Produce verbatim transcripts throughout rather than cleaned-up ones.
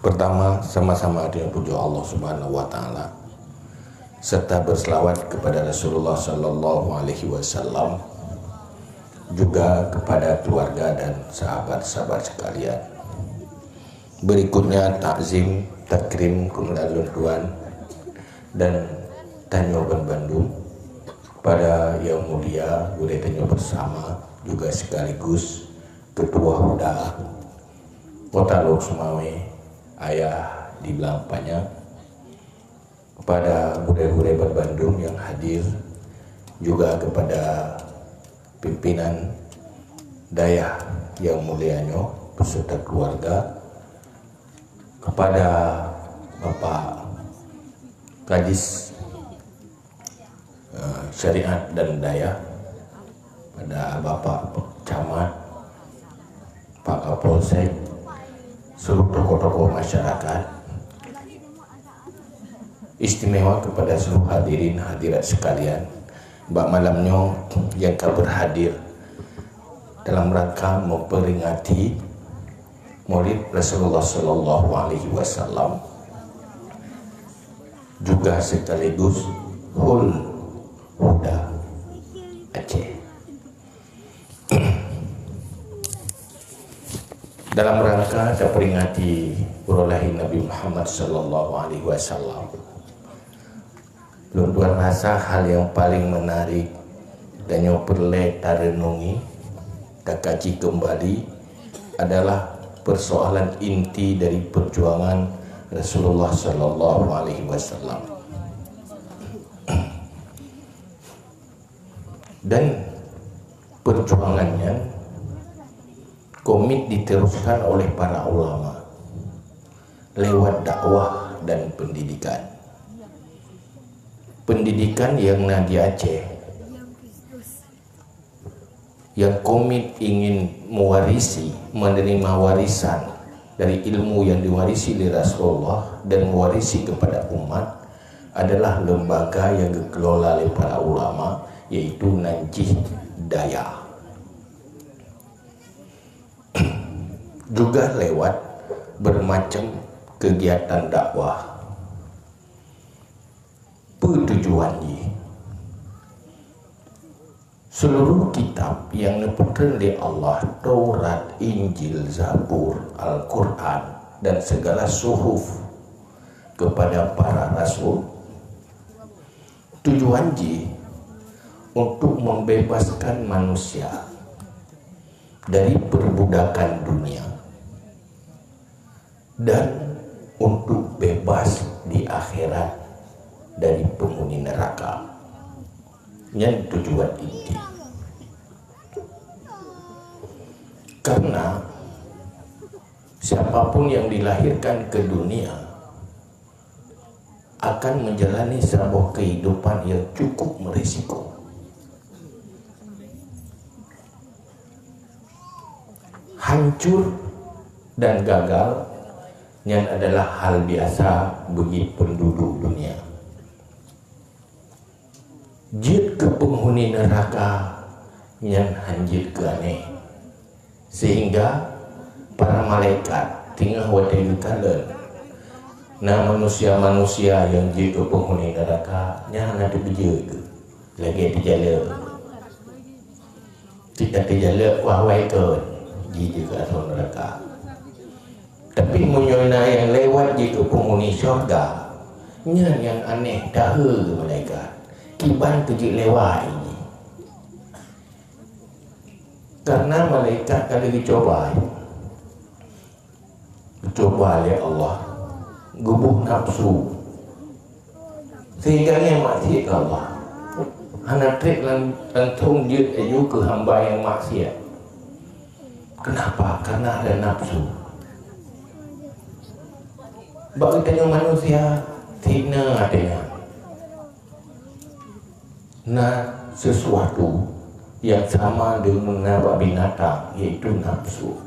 Pertama, sama-sama dengan puja Allah Subhanahu wa Ta'ala, serta berselawat kepada Rasulullah Sallallahu Alaihi Wasallam, juga kepada keluarga dan sahabat-sahabat sekalian. Berikutnya, takzim takrim kepada lôn tuan dan tanyoe ban bandum, pada yang mulia gurée tanyoe bersama, juga sekaligus Ketua Huda Kota Lhokseumawe, Ayah di Blang Panyang, kepada gurée-gurée ban bandum yang hadir, juga kepada pimpinan dayah yang mulia nyoe beserta keluarga, kepada Bapak Kadis eh, Syariat dan Dayah, pada Bapak Camat, Pak Kapolsek, seluruh tokoh-tokoh masyarakat, istimewa kepada seluruh hadirin hadirat sekalian, bak malam nyoe nyang ka berhadir dalam rangka memperingati Maulid Rasulullah Sallallahu Alaihi Wasallam, juga sekaligus Hul Huda Aceh. Dalam rangka taperingati uroe lahé Nabi Muhammad Sallallahu Alaihi Wasallam, lôn tuan rasa hal yang paling menarik dan nyang peureulée tareunungi, takaji keumbali adalah persoalan inti dari perjuangan Rasulullah Sallallahu Alaihi Wasallam. Dan perjuangan nyan komit diteruskan oleh para ulama lewat dakwah dan pendidikan. Pendidikan yang na di Aceh, yang komit ingin mewarisi, menerima warisan dari ilmu yang diwarisi oleh Rasulullah dan mewarisi kepada umat, adalah lembaga yang dikelola oleh para ulama, yaitu nan jih dayah. Juga lewat bermacam kegiatan dakwah. Peue tujuan jih? Seluruh kitab yang neupeutrön lé Allah, Taurat, Injil, Zabur, Al-Quran, dan segala suhuf kepada para rasul, tujuan jih untuk membebaskan manusia dari perbudakan dunia dan untuk bebas di akhirat dari penghuni neraka. Nyan tujuan inti. Karena siapapun yang dilahirkan ke dunia akan menjalani saboh kehidupan yang cukup merisiko. Hancur dan gagal, nyan adalah hal biasa bagi penduduk dunia. Jeuet keu penghuni neuraka, nyan hanjeuet keu aneh. Sehingga para malaikat teungoh watée geukalon na manusia-manusia nyang jeuet keu penghuni neuraka, nyan hana teupeujeuet geuh, lagée teujalok. Cit ka teujalok, wah-wai kon jijeuet keu asoe neuraka. Tapi meunyoe na nyang lewat jeuet keu penghuni syurga, nyan nyang aneh dahé malaikat. Kiban keu jeuet lewat jih. Karena malaikat ka lheueh geucuba, geucuba lé Allah, geuboh nafsu, sehingga nyan maksiat keu Allah. Hana treb lan-, langsong jeuet laju keu hamba nyang maksiat. Kenapa? Karena ada nafsu. Bak geutanyoe manusia, hina até nyan. Na sesuatu nyang sama deungon na bak binatang, yaitu nafsu.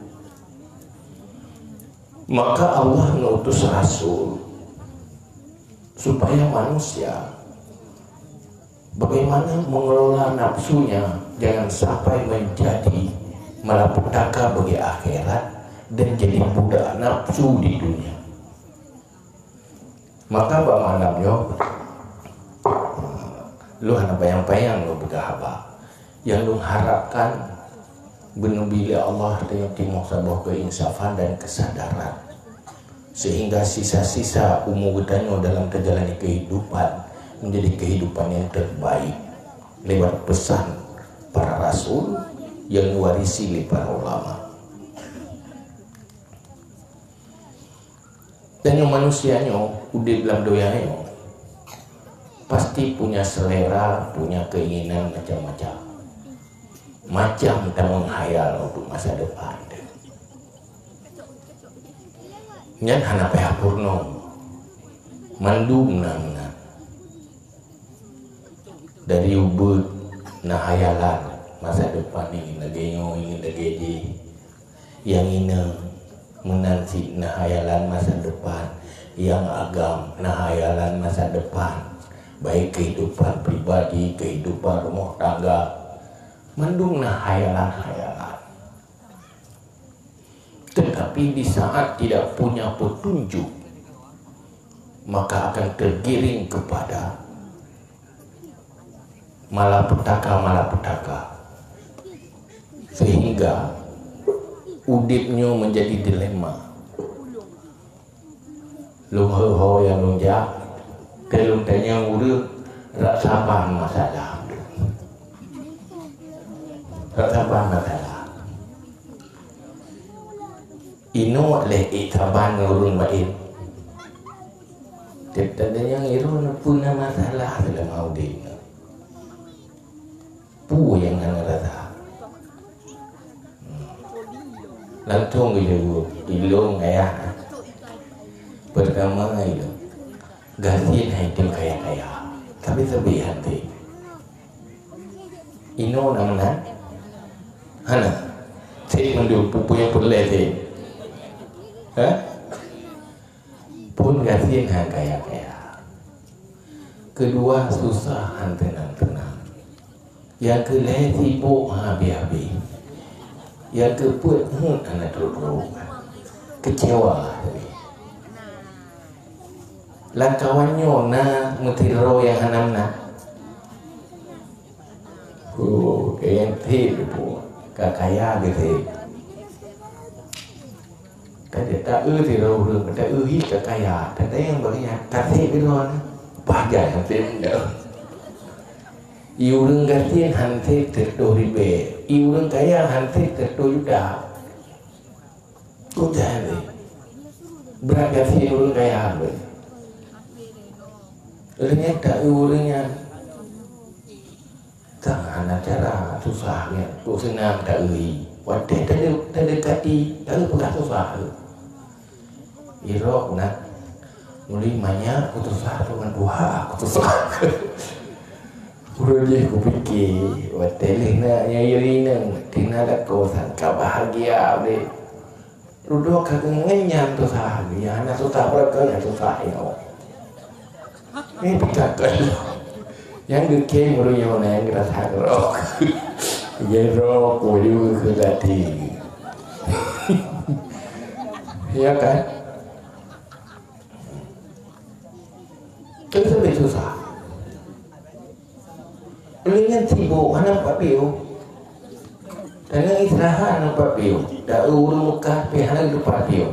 Maka Allah ngutus rasul supaya manusia bagaimana mengelola nafsunya, jangan sampai menjadi malapetaka bagi akhirat dan jadi budak nafsu di dunia. Maka bak malam nyoe, lôn hana panyang-panyang lôn peugah haba. Nyang lôn harapkan, beuneubi lé Allah tanyoe timoh saboh keuinsafan dan keusadaran, sehingga sisa-sisa umu geutanyoe dalam teujalani keuhidupan menjadi keuhidupan nyang terbaik lewat pesan para rasul nyang neuwarisi lé para ulama. Tanyoe manusia nyoe udeb lam donya nyoe pasti punya selera, punya keinginan macam-macam. Macam tameunghayal untuk masa depan teuh. Nyan hana payah peurunoe. Mandum na meunan. Dari ubeut na hayalan masa depan ingin lagée nyoe, ingin lagée jih. Nyang inong meunan cit na hayalan masa depan, nyang agam na hayalan masa depan, baik kehidupan pribadi, kehidupan rumah tangga, mandum na hayalan-hayalan. Tetapi di saat tidak punya petunjuk, maka akan tergiring kepada malapetaka-malapetaka, sehingga udeb nyoe menjadi dilema. Lôn heuho nyang lôn jak, keu lôn tanyong ureuëng, rab saban masalah. Rab saban masalah. Inong lé ék saban ngon ureuëng laén. Tiep tanyong ureuëng peue na masalah dalam udeb nyoe. Peue nyang hana rasa? Hmm. Langsung geujaweueb, ilong ayah. Pertama ilong. Gasien hai tem kaya-kaya. Tapi sabe hati. Inong na meunan? Hana. Cit mandum pupu nyang peureulée cit. Ha? Phon gasien han kaya-kaya. Keudua susah han teunang-teunang. Nyang keulhée sibok han habéh-habéh. Nyang keupeuet heuet hana trok-trok. Keucewa sabe. Lam kawan nyoe na meusidroe nyang hana meunan? Oh, kayang that, ka kaya geuh that. Ka jeuet ta-eu sidroe ureuëng, ta-eu hi ka kaya, ta-, ta nyang bak nyan, ka that sidroe na. Pajan han that meunan. I ureuëng gasien han that siratoh ribée, i ureuëng kaya han that siratoh juta. Tujoh lé. Brat gasien ureuëng kaya lé. Lheueh nyan ta-eu ureuëng nyan. Ka hana cara, susah nyan. Kok seunang ta-eu hi. Watée tade-, tadeukati, ta-eu peugah susah. Irok na. Mulai manyak kutusah tu ngon tuha kutusah. Uroe jih kupike, watée lheueh na nyang iri nyan, tina lakoe sangka bahagia udeb. Dudoe ka geungeunyan tusah, nyang hana tusah beureukat nyang tusah nyoe. Nyan pih ka keu nyang geukém ureuëng nyoe na nyang geurasa keurok. Geurok, uju keu gaki. Ya kan? Itu lebih susah. Uleh nyan sibok hana pat piôh. Tanyoe istirahat hana pat piôh. Dak ureuëng Mekah pih hana geuteupat piôh.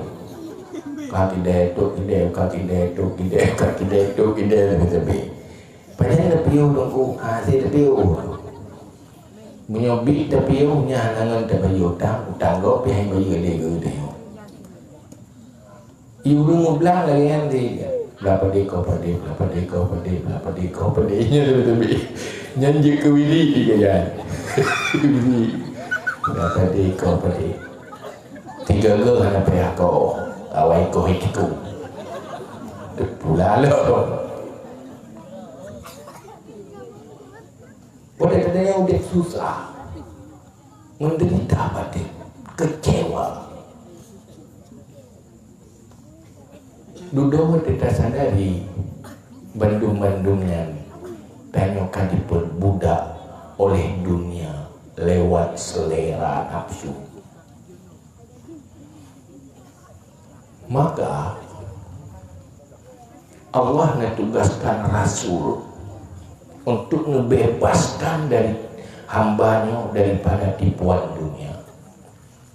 Ka kidée, tok kidée, ka kidée, tok kidée, ka kidée, tok kidée, leubeh-leubeh. Padahai tapiôh Teungku, ha, hase tapiôh. Meunyoe biet tapiôh nyan hana ngon tabayeue utang, utang gob pih hana bayeue lé geutanyoe. I ureuëng meublang lagée nyan di, blah padé koh padé, blah padé koh padé, blah padé koh padé. Nyan leubeh teubiet. Nyan jeuet keu wili di keu nyan. Wili. Blah padé koh padé. Tiga geuh hana payah koh. Awai koh itu. Pula lo. Pada katanya udeb susah. Menderita batin, kecewa. Dudoe teuka sadari bandum-bandum nyan tanyoe ka diperbudak oleh dunia lewat selera nafsu. Maka, Allah neutugaskan rasul untuk ngeubebaskan dari hamba nyoe daripada tipuan dunia.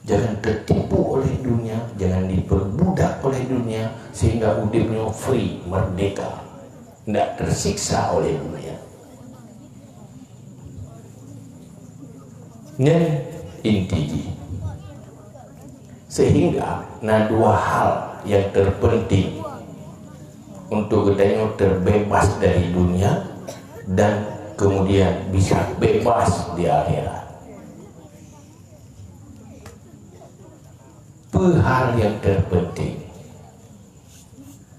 Jangan tertipu oleh dunia, jangan diperbudak oleh dunia, sehingga udeb nyoe free, merdeka, ndak tersiksa oleh dunia. Nyan inti jih. Sehingga na dua hal yang terpenting untuk geutanyoe terbebas dari dunia dan kemudian bisa bebas di akhirat. Peue hal yang terpenting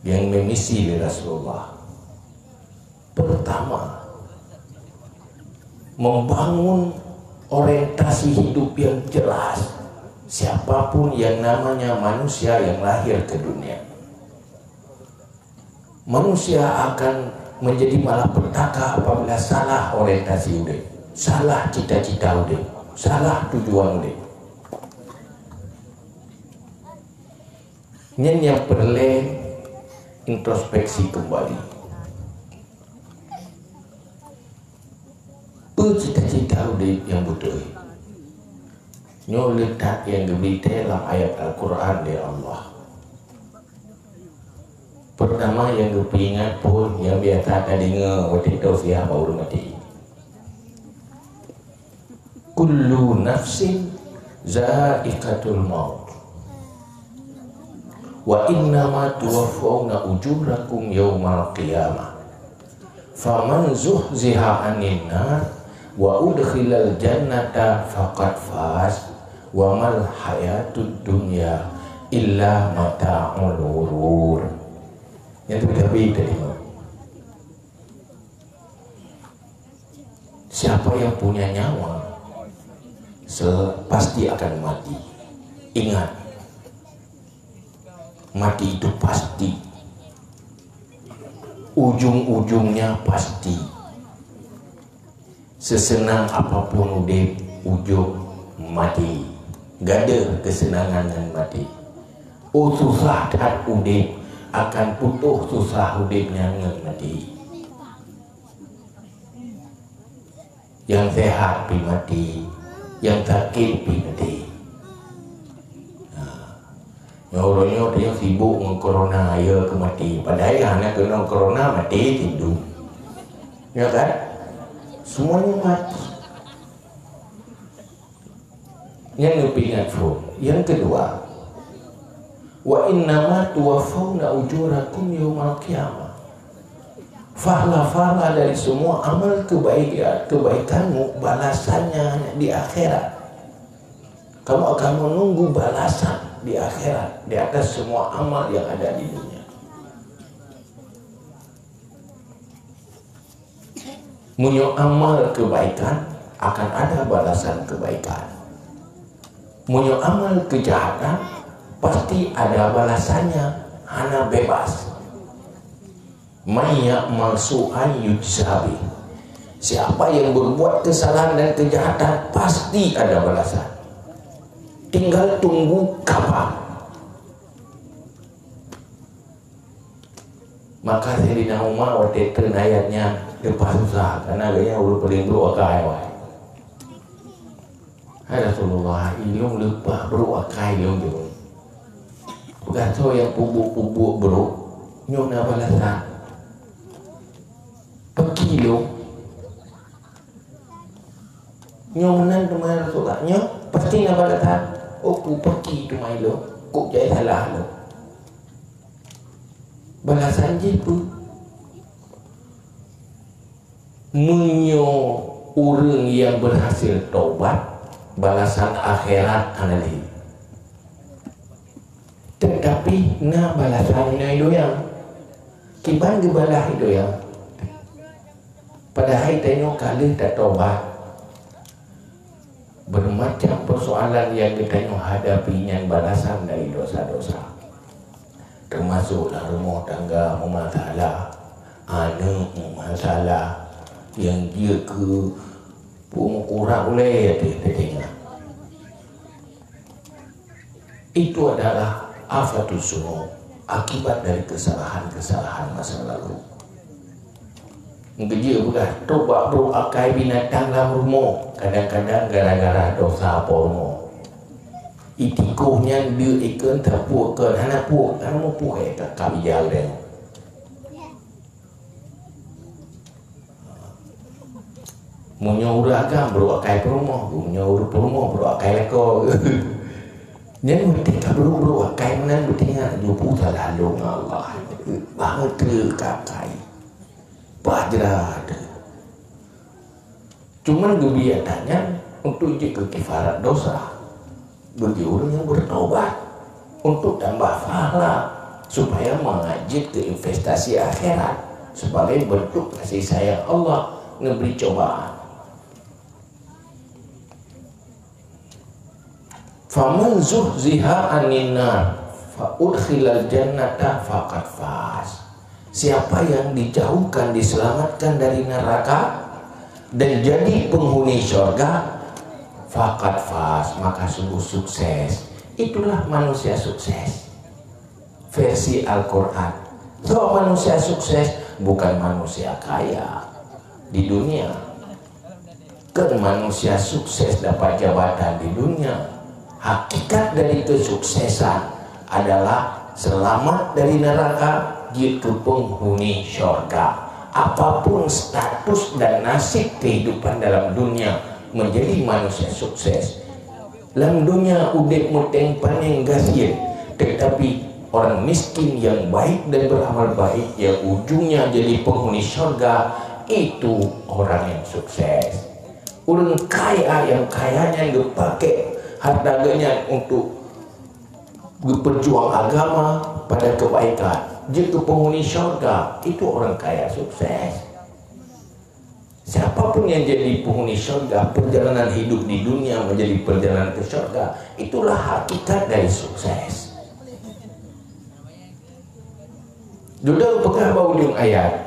yang meumisi lé Rasulullah? Pertama, membangun orientasi hidup yang jelas. Siapapun yang namanya manusia yang lahir ke dunia, manusia akan menjadi malapetaka apabila salah orientasi udeb, salah cita-cita udeb, salah tujuan udeb. Nyan nyang peureulée introspeksi keumbali. Peue cita-cita udeb nyang beutôi? Nyoe leutak nyang geubri tée lam ayat Al-Qur'an lé Allah. Pertama nyang geupeuingat phon nyang biasa tadeungoe watée tausiah bak ureuëng maté. Kullu nafsin za'iqatul maut. Wa innama tuwaffawna ujurakum yaumal qiyamah. Faman zuhziha 'anil nar wa udkhilal jannata faqad faz. Wa mal hayatud dunya illa mata'ul ghurur. Nyang tu tapi tadi. Siapa yang punya nyawa, se-, pasti akan mati. Ingat, mati itu pasti. Ujung-ujungnya pasti. Seuseunang apapun udeb, ujong mati. Gadôh keuseunangan ngon mati. Oh, susah that udeb, akan putôh susah udeb nyan ngon mati. Nyang sehat pih mati, nyang sakét pih mati. Nah, nyoe uroe nyoe tanyoe sibok ngon corona, ya keu mati. Padahai hana keunong corona, mati tindu. Ya kan? Semuanya mati. Nyan neupeuingat phon. Yang kedua, "Wa innama tuwaffawna ujurakum yaumal qiyamah." Pahala-pahala dari semua amal kebaikan, kebaikanmu, balasannya di akhirat. Kamu akan menunggu balasan di akhirat di atas semua amal yang ada di dunia. Meunyoe amal kebaikan, akan ada balasan kebaikan. Meunyoe amal kejahatan, pasti ada balasannya, hana bebas. "May ya'mal su'an yujza bih." Siapa yang berbuat kesalahan dan kejahatan, pasti ada balasan. Tinggal tunggu kapan. Maka Saidina Umar watée treun ayat nyan leupah susah, karena geuhnyan ureuëng paleng brok akai awai. "Hai Rasulullah, ilôn leupah brok akai lôn jeuet. Peugah soe nyang peubuet-peubuet brok, nyoe na balasan. Peuki lôn." "Nyoe meunan teuma ya Rasulullah, nyoe pasti na balasan." "Oh, ku peuki teuma ilôn, ku jai salah lôn." Balasan jih peue? Meunyoe ureuëng nyang berhasil tobat, balasan akhirat hana lé. Teutapi na balasan inoe donya. Kiban geubalah donya. Padahai tanyoe ka lheueh tatobat. Bermacam persoalan yang geutanyoe hadapi nyan balasan dari dosa-dosa. Termasuklah rumoh tangga meumasalah, aneuëk meumasalah, nyang jeuet keu peue meukurab ulée teuh teuingat. Itu adalah afatus sunub, akibat dari kesalahan-kesalahan masa lalu. Geujeuet peugah trok bak brok akai binatang lam rumoh, kadang-kadang gara-gara dosa po rumoh. Itikoh nyan deuk ikon tapuk kon hana puk, hana mupuh eh ka kabijal deh. Meunyoe ureuëng agam brok akai peurumoh, meunyoe ureuëng peurumoh brok akai lakoe. Nyan meuti ka brok-brok akai meunan meuti nyan jupu salah lôn Allah. Bangeut treuk ka akai. Pajra. Cuman geubri atanyan untuk jeuet keu kifarat dosa. Bagi ureuëng nyang bertaubat untuk tambah pahala supaya mangat jeuet keu investasi akhirat sebagai bentuk kasih sayang Allah ngeubri cobaan. Faman zuhziha anin nar fa udkhilal jannata faqad faz. Siapa yang dijauhkan, diselamatkan dari neraka dan jadi penghuni syurga, faqad faz, maka sungguh sukses. Itulah manusia sukses. Versi Al-Quran. So manusia sukses bukan manusia kaya di dunia. Kan manusia sukses dapat jabatan di dunia. Hakikat dari kesuksesan adalah selamat dari neraka, jeuet keu penghuni syurga. Apapun status dan nasib kehidupan dalam dunia, menjadi manusia sukses. Lam dunia udeb meuteng paneng gasien, tetapi orang miskin yang baik dan beramal baik yang ujungnya jadi penghuni syurga, itu orang yang sukses. Ureuëng kaya yang kaya nyan geupakée hareuta geuhnyan untuk geupeurjuang agama pada kebaikan, jeuet keu penghuni syurga, itu orang kaya sukses. Siapapun yang jadi penghuni syurga, perjalanan hidup di dunia menjadi perjalanan ke syurga, itulah hakikat dari sukses. Dudoe peugah bak ujong ayat,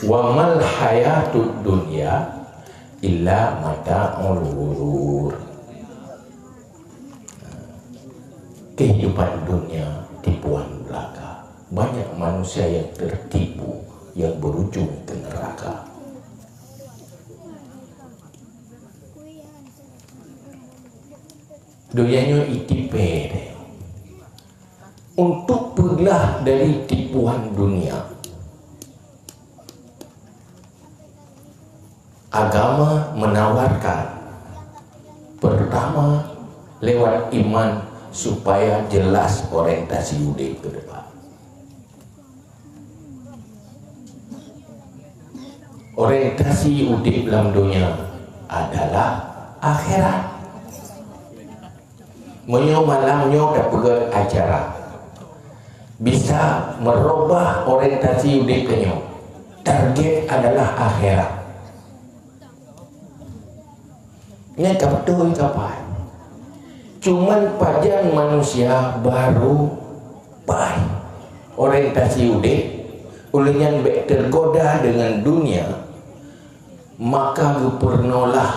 "Wa mal hayatud dunya illa mata'ul ghurur." Kehidupan dunia tipuan belaka. Banyak manusia yang tertipu, yang berujung ke neraka. Dunia nyoe itipée deh. Untuk peuglah dari tipuan dunia, agama menawarkan, pertama, lewat iman supaya jelas orientasi udeb ke depan. Orientasi udeb lam dunia adalah akhirat. Meunyoe malam nyoe tapeugét acara bisa meurubah orientasi udeb tanyoe, target adalah akhirat. Nyan ka beutôi ka paih. Cuman pajan manusia baru paih orientasi udeb, uleh nyan bék teugoda deungon dunia, maka geupeurunolah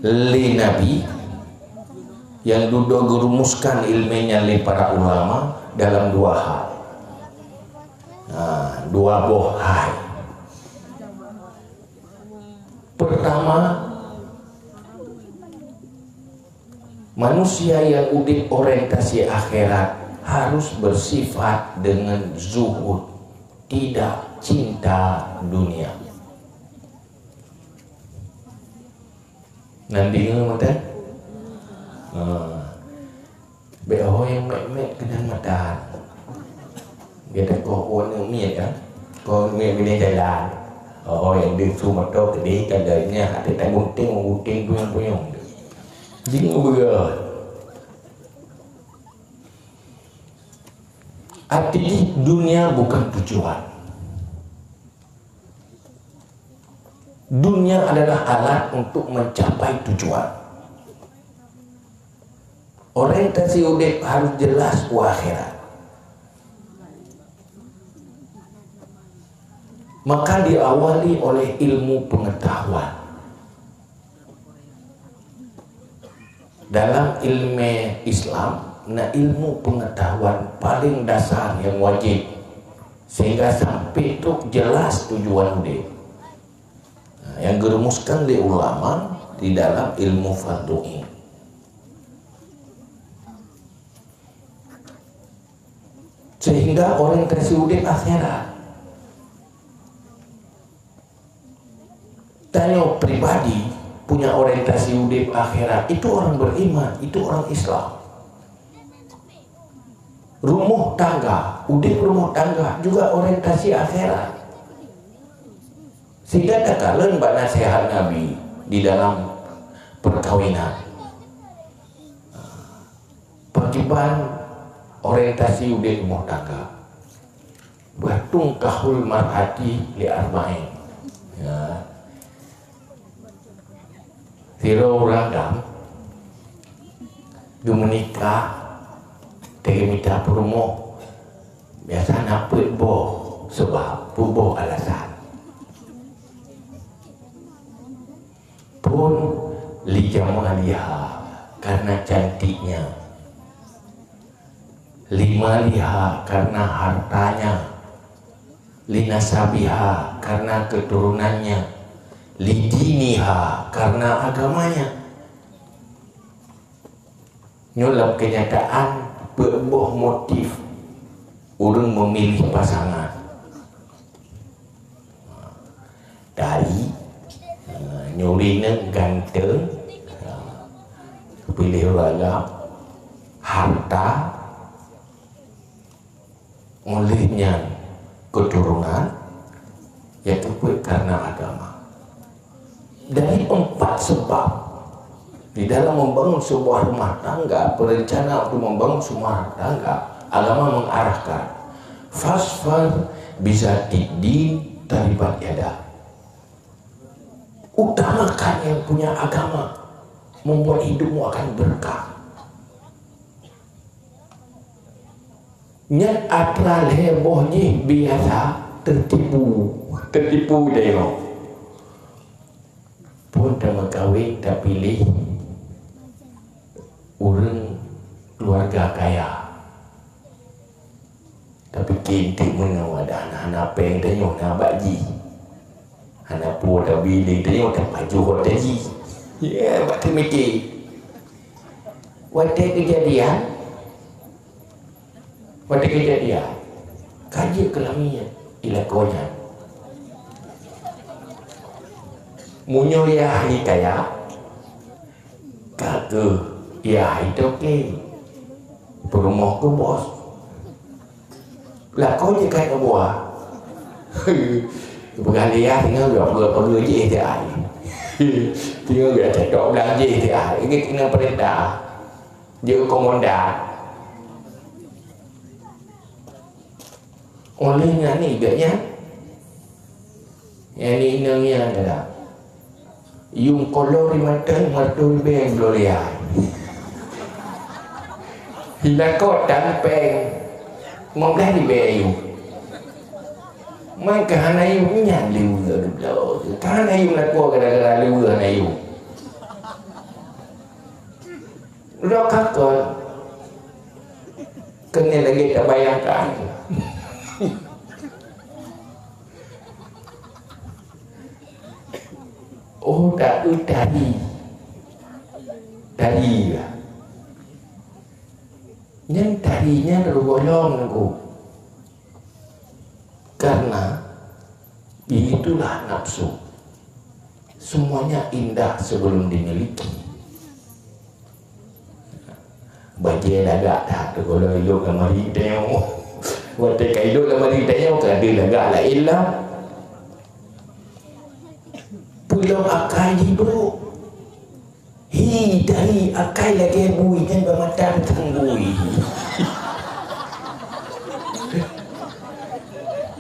lé Nabi nyang dudoe geurumuskan iéleumé nyan lé para ulama dalam dua hal. Ha, dua boh hai. Pertama, manusia yang udeb orientasi akhirat harus bersifat dengan zuhud, tidak cinta dunia. Nan deungoe mantong? Ha. Bék ho nyang mét-mét keunan mata. Gata koh ho nyang miet kan? Koh miet bini jalan. Ho nyang deuh su moto keudeh ka lheueh nyan hate tagunting, meugunting puyong-puyong. Deungoe beureuh. Arti jih dunia bukan tujuan. Dunia adalah alat untuk mencapai tujuan. Orientasi udeb harus jelas u akhirat. Maka diawali oleh ilmu pengetahuan. Dalam iéleumé Islam, na ilmu pengetahuan paling dasar, yang wajib, sehingga sampai tu jelas tujuan udeb. Nah, yang dirumuskan oleh ulama di dalam ilmu fardu'in. Sehingga orientasi udeb akhirat. Tanyoe pribadi punya orientasi udeb akhirat, itu orang beriman, itu orang Islam. Rumah tangga, udeb rumah tangga juga orientasi akhirat. Sehingga takalon bak nasihat Nabi di dalam perkawinan. Pakriban orientasi udeb rumah tangga. Wa tunkahul mar'atu li arba'in. Ya. Sidroe ureueng agam geumeunikah, teumita peurumoh, biasa na peuet boh seubab, peuet boh alasan. Phôn, li jamaliha, karena cantiknya. Li maliha, karena hartanya. Li nasabiha, karena keturunannya. Li diniha, karena agamanya. Nyoe lam kenyataan peuet boh motif ureueng memilih pasangan. Dari, eh, nyoe ureueng ganteng, eh, piléh ureueng agam, harta, Oleh nyan, keuturonan, nyang keupeuet karena agama. Dari empat sebab, di dalam membangun sebuah rumah tangga, perencana untuk membangun sebuah rumah tangga, agama mengarahkan, "Fasfar bizatid din taribat yadak." Utamakan yang punya agama, membuat hidupmu akan berkah. Nyan atra lhèe boh jih biasa teutipu, teutipu tanyoe. Phôn tameukawen, tapiléh ureueng keuluwarga kaya. Tapike eunteuk meunoe, adak hana, hana péng tanyoe na bak jih. Hana peue tabi lé tanyoe, tapajoh bak jih. Ya, bak teumike. Watèe keujadian, Watèe keujadian, ka jeuet keu lamiet, i lakoe nyan. Meunyoe yah i kaya, ka keuh yah i toke, peurumoh keu bos. Lakoe jeuet ka i buah. Peugah lé yah, tinggai geupeugah-peugah jih teuh ai. Tinggai geucok blang jih teuh ai. Ingat keuneuk peurintah. Jeuet komandan. Oleh nyan ni geuh nyan. Nyan ni inong nyan dah. Yum kolor di mata, mata di beng bloe lé ai. Hila kota peng. Lima belas ribèe ayum. Man ka hana ayum nyan liweue geubloe. Ka hana ayum lakoe gara-gara liweue hana ayum. Lôn kakon. Keuneuk lagèe tabayangkan. Oh, taeu tari. Tari lah. Nyan tari nyan reugohlom nangku. Karena begitulah nafsu. Semuanya indah sebelum dimiliki. Bajèe lagak that, teugohlom ilok lamari tanyoe. Watèe ka ilok lamari tanyoe, ka deuh lagak laén lah. Peulom akai jih brôk. Hi, tari akai lagèe bui, nyan bak mata teutanggui.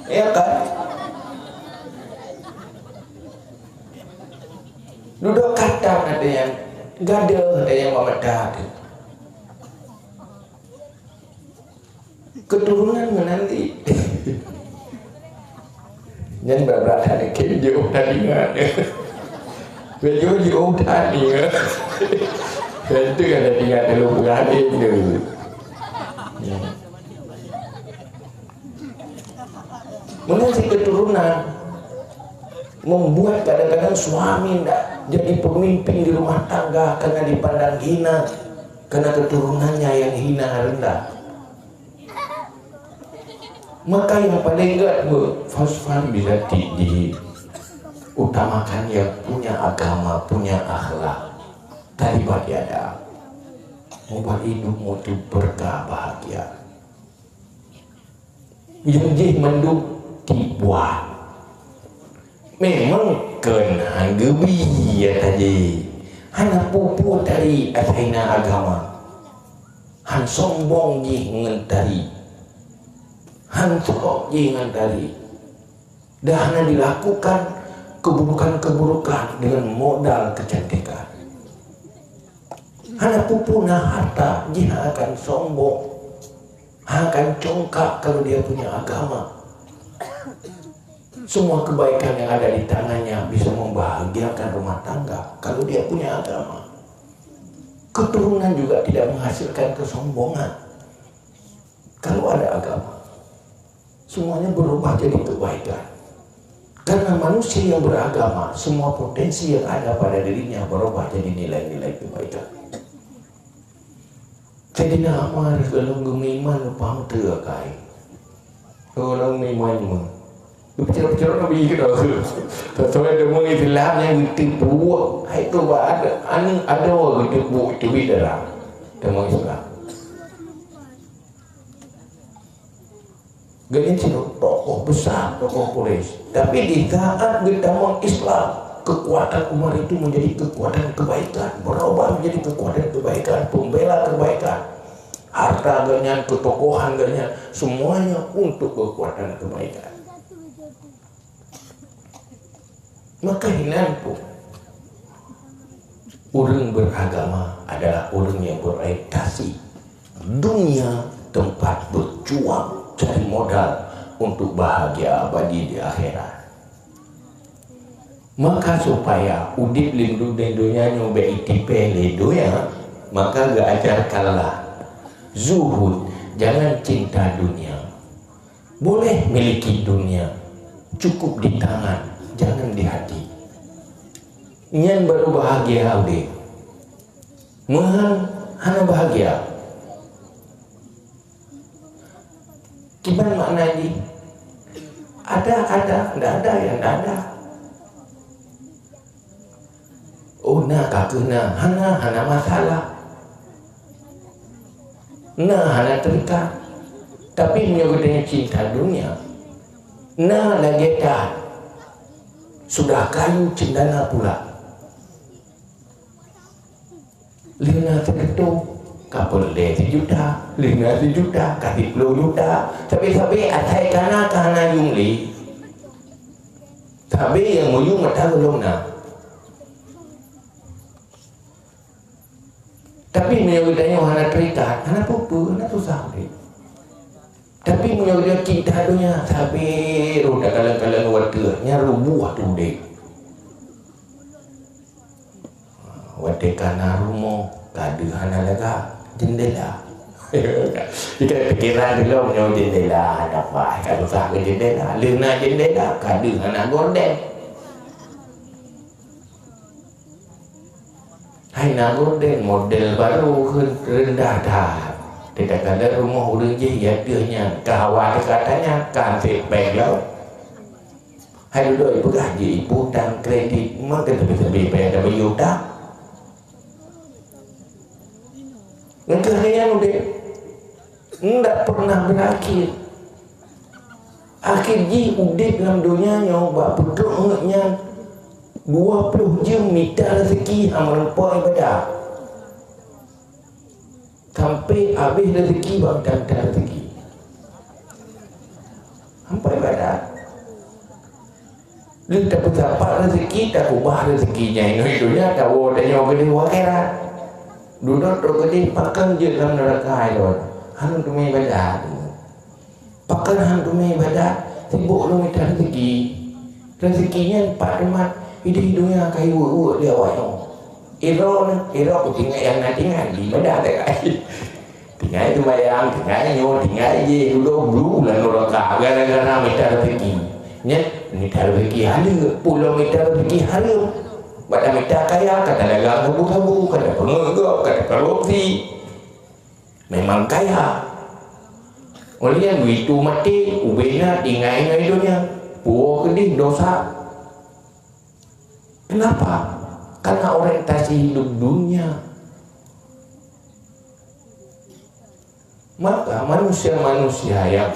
Ya kan? Dudoe kata-kata nyang gadôh, ada nyang bak mata teuh. Keturunan meunan di. Nyan brat-brat that keu jiôh that ingat. Beujiôh jiôh that ingat. Tentu kan that ingat dalam peuhati tu. Ya. Meunan cit keuturonan, membuat kadang-kadang suami ndak jadi pemimpin di rumah tangga karena dipandang hina, karena keturunannya yang hina rendah. Maka yang paling enggak, fasfar bizati dini, utamakan yang punya agama, punya akhlak. Taribat yadak, membuat hidupmu itu berkah bahagia. Nyang jih mandum tiep buah. Memang kon han geubi ata jih. Hana peue-peue tari asai na agama. Han sombong jih ngon tari. Han sombong jih ngon tari. Dan hana dilakukan keburukan-keburukan dengan modal kecantikan. Hana peue-peue na harta, jih akan sombong. Akan congkak kalau dia punya agama. Semua kebaikan yang ada di tangannya bisa membahagiakan rumah tangga kalau dia punya agama. Keturunan juga tidak menghasilkan kesombongan kalau ada agama. Semuanya berubah jadi kebaikan. Karena manusia yang beragama, semua potensi yang ada pada dirinya berubah jadi nilai-nilai kebaikan. Saidina Umar, golom geumeuiman lumpah meuteue akai. Golom meuiman nyoe. Geupeujeuet-peucok Nabi keudroe. Sesuai deungon Islam nyang geuteupeue. Hai tu ba ada, anu, adoe geuteupeue teubiet dalam deungon Islam. Geuhnyan sidroe tokoh besar, tokoh Quraisy. Tapi di saat geutamong Islam, kekuatan Umar itu menjadi kekuatan kebaikan, berubah menjadi kekuatan kebaikan, pembela kebaikan. Harta geuhnyan, ketokohan geuhnyan, semuanya untuk kekuatan kebaikan. Maka hinan pun, ureuëng beragama adalah ureuëng yang berorientasi dunia tempat berjuang cari modal untuk bahagia abadi di akhirat. Maka supaya udeb lindung di dunia nyoe bek itipée lé dunia, maka geuajarkanlah zuhud, jangan cinta dunia. Boleh miliki dunia, cukup di tangan, jangan di hati. Nyan baru bahagia udeb. Meuhan hana bahagia. Kiban makna jih? Ada, ada, ndak ada, ya ndak ada. Oh, na ka keuh na, hana, hana masalah. Na hana teuka. Tapi meunyoe geutanyoe cinta dunia, na lagée that, sudah kayu cendana pula. Lheueh na sireutôh, ka peureulée sijuta, lheueh na sijuta, ka siploh juta, sabe-sabe asai ka na ka hana yuem lé. Sabe nyang meuyuem mata gohlom na. Tapi meunyoe geutanyoe hana teuikat, hana peue-peue, hana susah udeb. Tapi meunyoe geutanyoe cinta donya, sabe rôh takalon-kalon watée nyan ruboh tu udeb. Watée ka na rumoh, ka deuh hana lagak jeundela. Kita pikiran dulu meunyoe jeundela hana paih, ka susah keu jeundela. Lheueh na jeundela, ka deuh hana gorden. Hai na gorden model barô kheun reundah that. Teuka-teuka rumoh ureuëng jih ya deuh nyan, ka hawa teuka tanyan, ka anseb péng lom. Hai dudoe ipeugah jih ipeutang kredit, meukeuseubi-seubi payah tabayeue utang. Ngon keuh nyan udeb ndak pernah berakhir. Akhé jih udeb lam donya nyoe bak peutrok ngeut nyan dua ploh jeuem mita rezeki hana meurumpok ibadah. Sampai habéh rezeki bak mita-mita rezeki. Sampai ibadah. Lheueh tapeusapat rezeki, takubah rezeki nyang inoe donya, tawoe tanyoe keudeh u akhirat. Dudoe trok keudeh pakon jeuet lam neuraka ilôn. Hana teumé ibadat. Pakon hana teumé ibadat? Sibok lôn mita rezeki. Rezeki nyan pat teumat ideh donya ka iweuek-weuek lé awak nyoe. Iro na, iro kutinggai nyang na tinggai di ibadat. Tinggai seumayang, tinggai nyoe, tinggai jéh, dudoe blu lam nuraka gara-gara mita rezeki. Nyan, mita rezeki haleue, pulo mita rezeki hareuem. Bak mita kaya, ka dagang sabu-sabu, ka peungeut gob, ka korupsi. Memang kaya. Oleh nyan, begitu maté, ubé na tinggai ngon donya. Puwoe keudeh dosa. Kenapa? Karena orientasi hidup dunia. Maka manusia-manusia yang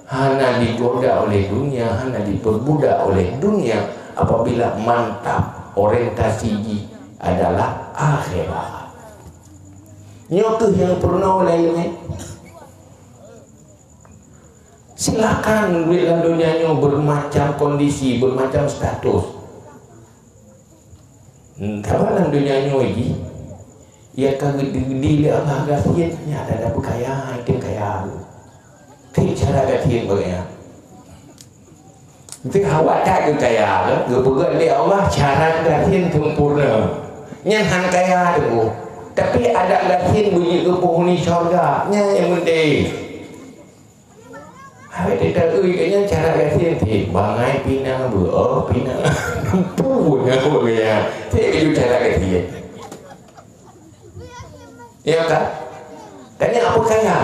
hana digoda oleh dunia, hana diperbudak oleh dunia, apabila mantap orientasi jih adalah akhirat. Nyoe keuh nyang peurunoe lé ileumèe. Silakan duek lam donya nyoe bermacam kondisi, bermacam status. Hmm, sabab lam donya nyoe jih, ya ka geudi-geudi lé Allah gasien, nyan ada-ada beukaya, itu kaya. Tapi cara gasien bagaimana? Tapi awak tak kaya, geupeugah lé Allah cara gasien sempurna. Nyan han kaya tu. Tapi ada gasien bunyi geupeue huni syurga, nyan yang penting. Hai teuta ui, kayaknya cara gasien ti bangai pinang bu, oh pinang. Punya punya. Ti itu cara gasien. Ya kan? Tanya apa kaya?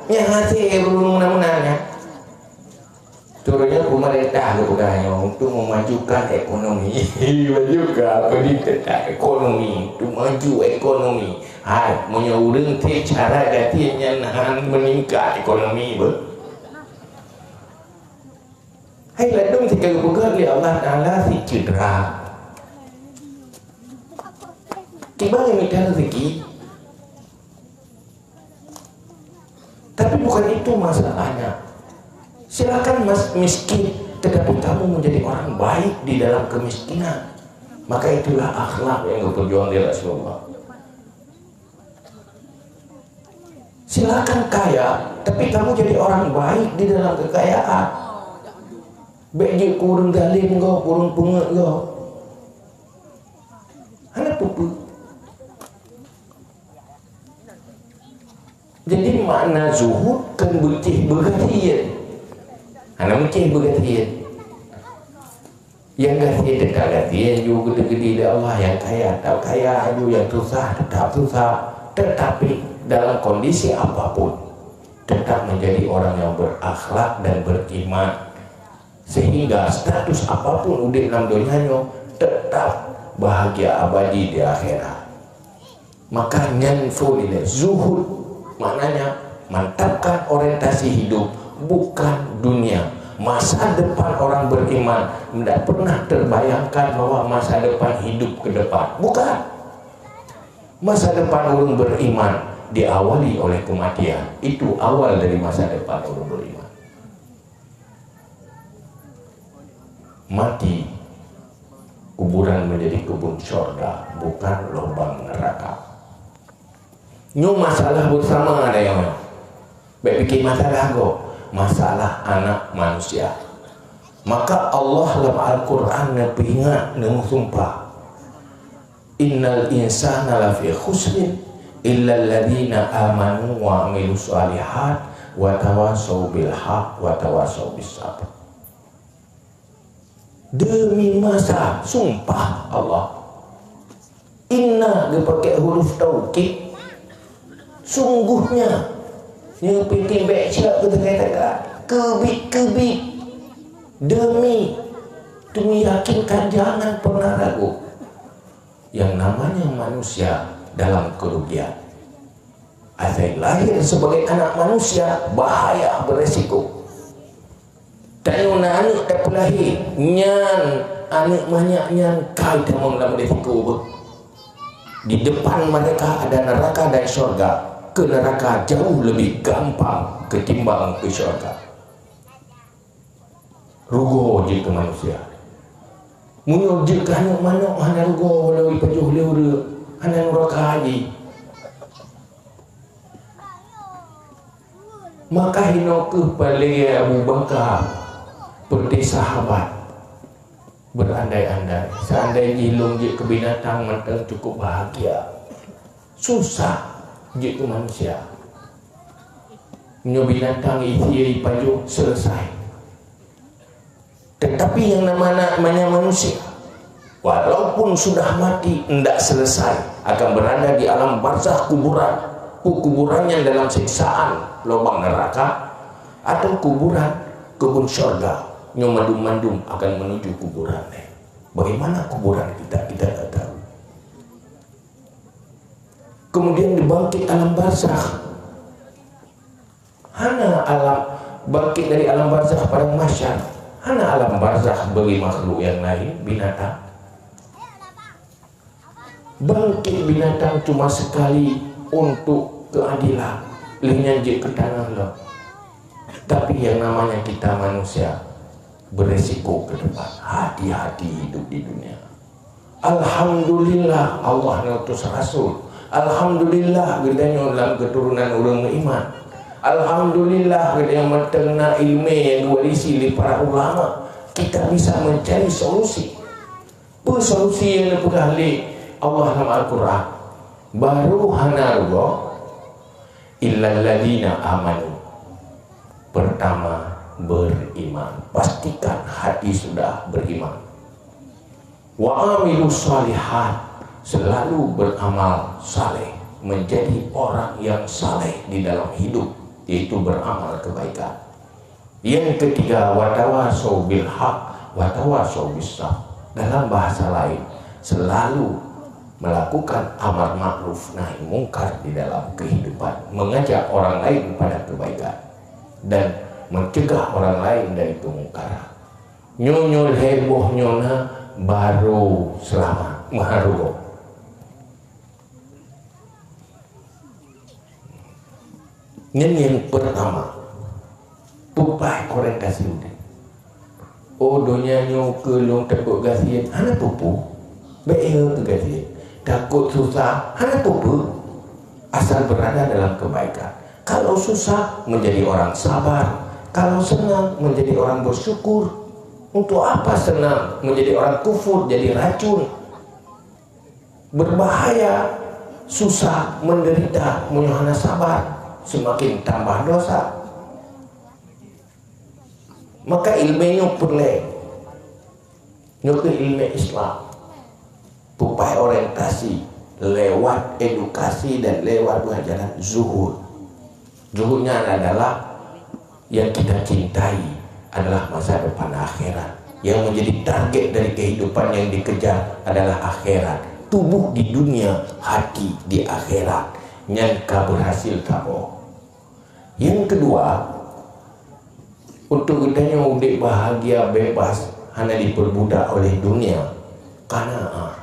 Yang hasil belum menang-menang ya. Turunnya pemerintah ke bukan hanya untuk memajukan ekonomi. Majukan apa ni tentang ekonomi, untuk maju ekonomi. Hai, meunyoe ureuëng teuh cara gaki nyan han meuningkat ekonomi beuh. Hai ladum tika geupeugah lé Allah Taala si cedera. Tiba nyang mita rezeki. Tapi bukan itu masalahnya. Silakan mas miskin, tetapi kamu menjadi orang baik di dalam kemiskinan. Maka itulah akhlak yang diperjuang oleh Rasulullah. Silakan kaya, tapi kamu jadi orang baik di dalam kekayaan. Bèk jeuet keu ureuëng zalim gob, ureuëng peungeut gob. Hana peue-peue. Jadi makna zuhud kan beutih beugasien. Hana beutih beugasien. Nyang gasien teuka gasien ju geude-geude lé Allah, nyang kaya teutab kaya, ju nyang susah teutab susah. Tetapi dalam kondisi apapun, tetap menjadi orang yang berakhlak dan beriman. Sehingga status apapun udép lam donya nyoe tetap bahagia abadi di akhirat. Maka nyan phôn ilée zuhud, maknanya mantapkan orientasi hidup bukan dunia. Masa depan orang beriman tidak pernah terbayangkan bahwa masa depan hidup ke depan. Bukan. Masa depan orang beriman diawali oleh kematian. Itu awal dari masa depan orang beriman. Mati, kuburan menjadi kebun syurga, bukan lubang neraka. Nyoe masalah bersama ada yang bèk pikir masalah gob, masalah anak manusia. Maka Allah lam Al-Quran neupeuingat, neumeusumpah. Innal insana lafi khusrin illal ladzina amanu wa amilus shalihat wa tawasau bil haq wa tawasau bis sabr. Demi masa, sumpah Allah. Inna geupakai huruf taukid. Sungguhnya, nyang peunteng bèk siap geutangai taga. Keubit-keubit. Demi, demi yakinkan, jangan pernah ragu. Yang namanya manusia dalam kerugian. Asai lahir sebagai anak manusia, bahaya, beresiko. Tanyoe na aneuk tapeulahé, nyan aneuk manyak nyan kai tamong lam resiko beuh. Di depan mereka ada neraka dan syurga. Ke neraka jauh lebih gampang ketimbang ke syurga. Rugoe jeuet keu manusia. Meunyoe jeuet keu aneuk manok hana rugoe walau jipajoh lé ureuëng, hana nuraka jih. Maka hinoe kheueh paleng Abu Bakar peureuteh sahabat berandai-andai, seandai jih lôn jeuet keu binatang mantong cukup bahagia. Susah jeuet keu manusia. Nyoe binatang isie ipajoh, selesai. Tetapi yang namanya manusia, walaupun sudah mati, ndak selesai, akan berada di alam barzakh, kuburan. Kuburan yang dalam siksaan, lubang neraka, atau kuburan kebun syurga. Nyoe mandum-mandum akan menuju kuburan. Bagaimana kuburan kita? Kita tak tahu. Kemudian dibangkit alam barzakh. Hana alam, bangkit dari alam barzakh padang mahsyar. Hana alam barzakh bagi makhluk yang lain, binatang. Bangkit binatang cuma sekali untuk keadilan. Lheuh nyan jeuet keu tanah lom. Tapi yang namanya kita manusia beresiko ke depan. Hati-hati hidup di dunia. Alhamdulillah, Allah neutus rasul. Alhamdulillah, geutanyoe lam keuturonan ureuëng meuiman. Alhamdulillah, geutanyoe mantong na iéleumé nyang geuwarisi lé para ulama. Kita bisa mencari solusi. Peue solusi nyang neupeugah lé Allah lam Al-Quran? Barô hana rugoe, "Illalladzina amanu." Pertama, beriman. Pastikan hati sudah beriman. "Wa amilus shalihat." Selalu beramal saleh, menjadi orang yang saleh di dalam hidup, yaitu beramal kebaikan. Yang ketiga, "Watawasau bil haq, watawasau bis sabr." Dalam bahasa lain, selalu melakukan amar ma'ruf nahi mungkar di dalam kehidupan, mengajak orang lain pada kebaikan dan mencegah orang lain dari kemungkaran. Nyoe-nyoe lhée boh nyoe na, barô seulamat, meuhareuga. Nyan nyang peurtama, peue paih orientasi udeb. Oh, donya nyoe keu lôn takot gasien, hana peue-peue. Bék keu gasien. Takot susah, hana peue-peue. Asal berada dalam kebaikan. Kalau susah, menjadi orang sabar. Kalau senang, menjadi orang bersyukur. Untuk apa senang, menjadi orang kufur, jadi racun? Berbahaya, susah, menderita, meunyoe hana sabar, semakin tambah dosa. Maka iéleumé nyoe peureulée. Nyoe keuh iéleumé Islam. Peue paih orientasi lewat edukasi dan lewat pelajaran zuhud. Zuhud nyan adalah yang kita cintai adalah masa depan akhirat. Yang menjadi target dari kehidupan yang dikejar adalah akhirat. Tubuh di dunia, hati di akhirat. Nyan ka berhasil saboh. Yang kedua, untuk geutanyoe udeb bahagia, bebas, hana diperbudak oleh dunia, qanaah.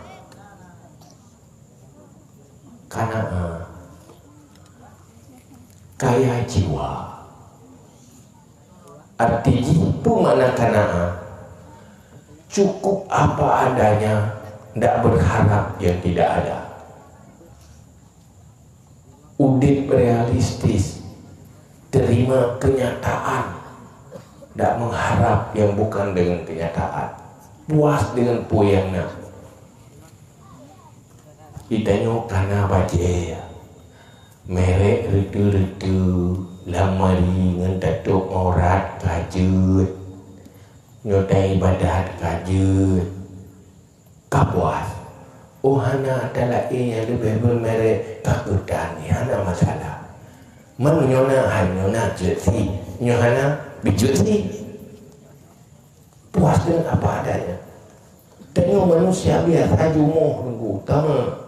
Qanaah. Kaya jiwa. Arti jih, peue makna qanaah? Cukup apa adanya, ndak berharap yang tidak ada. Udeb realistis, terima kenyataan, ndak mengharap yang bukan dengan kenyataan. Puas dengan peue nyang na. Geutanyoe kana bajée, merek reuteu-reuteu, lamari ngon tatôp aurat ka jeuet, nyoe taibadat ka jeuet. Ka puas. Oh, hana ata laén nyang leubeh beumerek, ka keutan, hana masalah. Man nyoe na, hai nyoe na jeuet si, nyoe hana, bijeuet si. Puas deungon apa adanya. Tanyoe manusia biasa jumoh nunggu, tamong.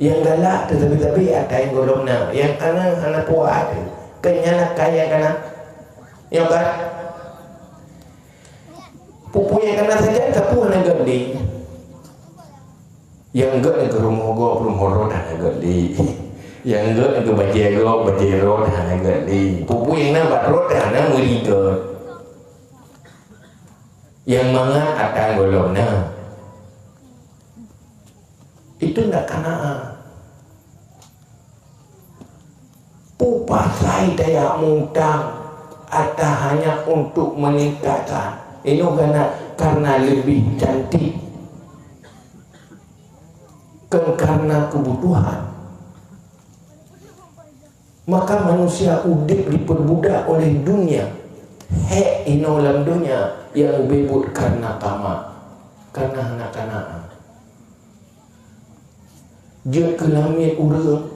Nyang galak teusabe-sabe ata nyang gohlom na, nyang kana hana puas ata. Kan nyan na kai nyang kana. Nyoe kan? Peue-peue nyang kana sajan, sapeue hana gét lé. Nyang gét keu rumoh gob, rumoh rot hana gét lé. Nyang gét keu bajée gob, bajée rot hana gét lé. Peue-peue nyang na bak rot hana meuri gét. Nyang mangat ata gohlom na. Itu ndak kana. Peue pasai tajak mutang ata hanya untuk meningkatkan. Inoe kana, karena lebih cantik. Kon karena kebutuhan. Maka manusia udeb diperbudak oleh dunia. Hék inoe lam donya nyang ubé buet kareuna tamak, kareuna hana kanaan. Jeuet keu lamiet ureuëng,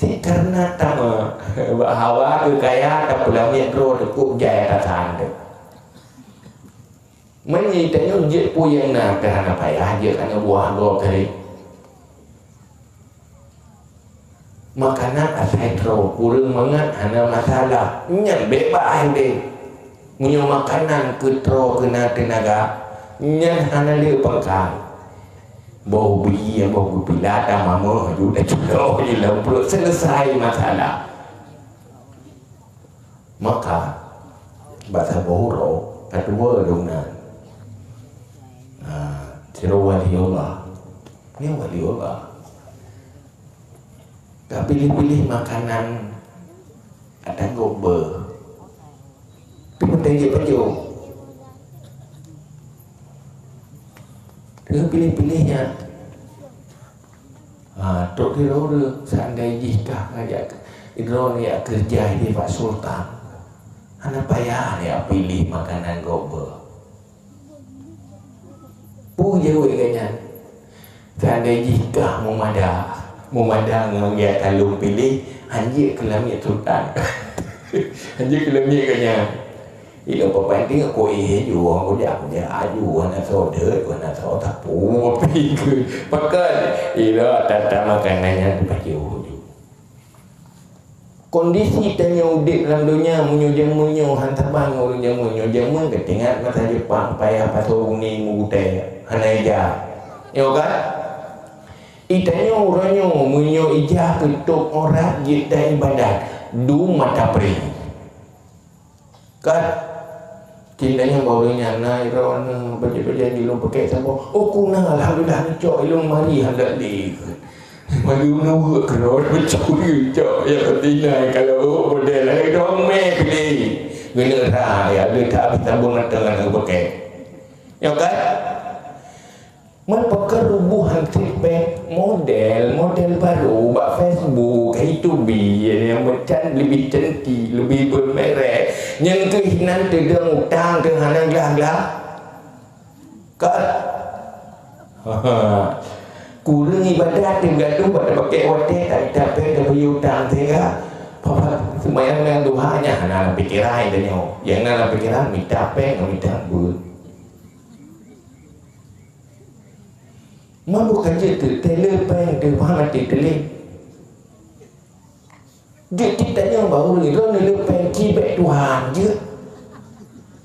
tik kareuna tamak. Bak hawa keu kaya tapeulamiet droe teukueb jai atasan teuh. Meunyoe tanyoe jeuet peue nyang na, ka hana payah jeuet aneuk buah gob tadi. Makanan asai troe, kureueng mangat hana masalah. Nyan beubaih deh. Meunyoe makanan keu troe keu na teunaga, nyan hana le pangkai. Boh bri, boh geupila, tamamah aju, taculo di lam pruet, selesai masalah. Maka, bak saboh uroe, ka tuwo lôn nan. Ha, sidroe wali Allah. Nyoe wali Allah. Ka piléh-piléh makanan ata gob beuh. Pi meuteujeuet pajoh. Ka piléh-piléh nyan. Ha, trok di lôn, seandai jih kah ngajak droeneuh jak keureuja di bak sultan, hana payah jak piléh makanan gob beuh. Peue jaweueb gobnyan? Seandai jih kah meumada, meumada ngon jak talôn piléh, hanjeuet keu lamiet sultan. Hanjeuet keu lamiet gobnyan. Ilôn peupanting aku éh ju, aku jak, aku jak aju, hana soe deuek, hana soe tapue, tapi keu pakon. Ilôn tata makanan nyan dipajoh ju. Kondisi tanyoe udeb lam donya, meunyoe jameun nyoe han saban ngon ureuëng jameun, nyoe jameun ka teuingat masa Jepang payah pasoe uni meugutée, hana ija. Nyoe kan? Itanyoe uroe nyoe meunyoe ija keu tôb aurat jeuet dan ibadat, dum mata preh. Kan? Cinta nyang bak ureuëng nyan na, droeneuh bajée-bajée ilôn pakèk saboh. Oh, ku na, alhamdulillah, neucok ilôn mari, alhamdulillah. Mari neuweuek keudroe, neucok, neucok. Ya, betina, kalau, oh, model laén dong mé pilih. Geuneuk ra, ya, le tak habis tabung mata ngon pakèk. Ya kan? Meupeukeurubuhan feedback model, model baru bak Facebook, ka itu bi, nyang meucan leubeh cantik, leubeh beumerek, nyang keuh nan teudong utang keu hana glah-glah. Ka, kureueng ibadat teuh gadoh bak tapakèk watèe, tak mita péng, tapeuyue utang, sehingga seumayang nyang duha nyan hana lam pikeran tanyoe. Nyang na lam pikeran mita péng, mita beuet. Meunyoe ka jeuet teuh, teuh le péng teuh, bah maté teuh lé. Jeuet cit tanyong bak ureueng, droeneuh le péng ci bèk tuha jeuet.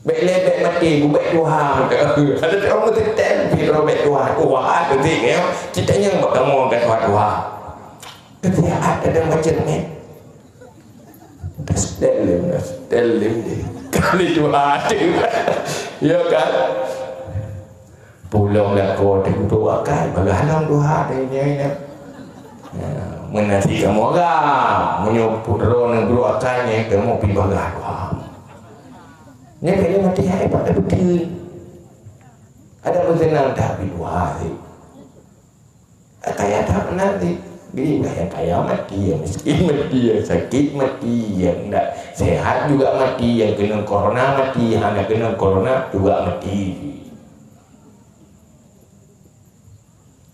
Bèk lé bèk maté, bèk tuha. Ada orang meuseutém pi droe bèk tuha. Tuha teuh ya. Cit tanyong bak kamoe ka tuha-tuha. Keusehat ada macam ni. Seutém lé, seutém lé. Kali tuha teuh. Ya kan? Pulang lakoe teuh brôk akai, bagaih lom tuha teuh nyan. Ya, meunasih kamoe agam, meunyoe droeneuh brôk akai nyan kamoe pi bagaih tuha. Nyan kali maté hai pat tabeutôi. Ada peuseunang that pi tuha teuh. Kaya that meunan teuh. Jadi, nyang kaya mati, nyang miskin mati, nyang sakét mati, nyang ndak sehat juga mati, nyang keunong corona mati, hana keunong corona juga mati.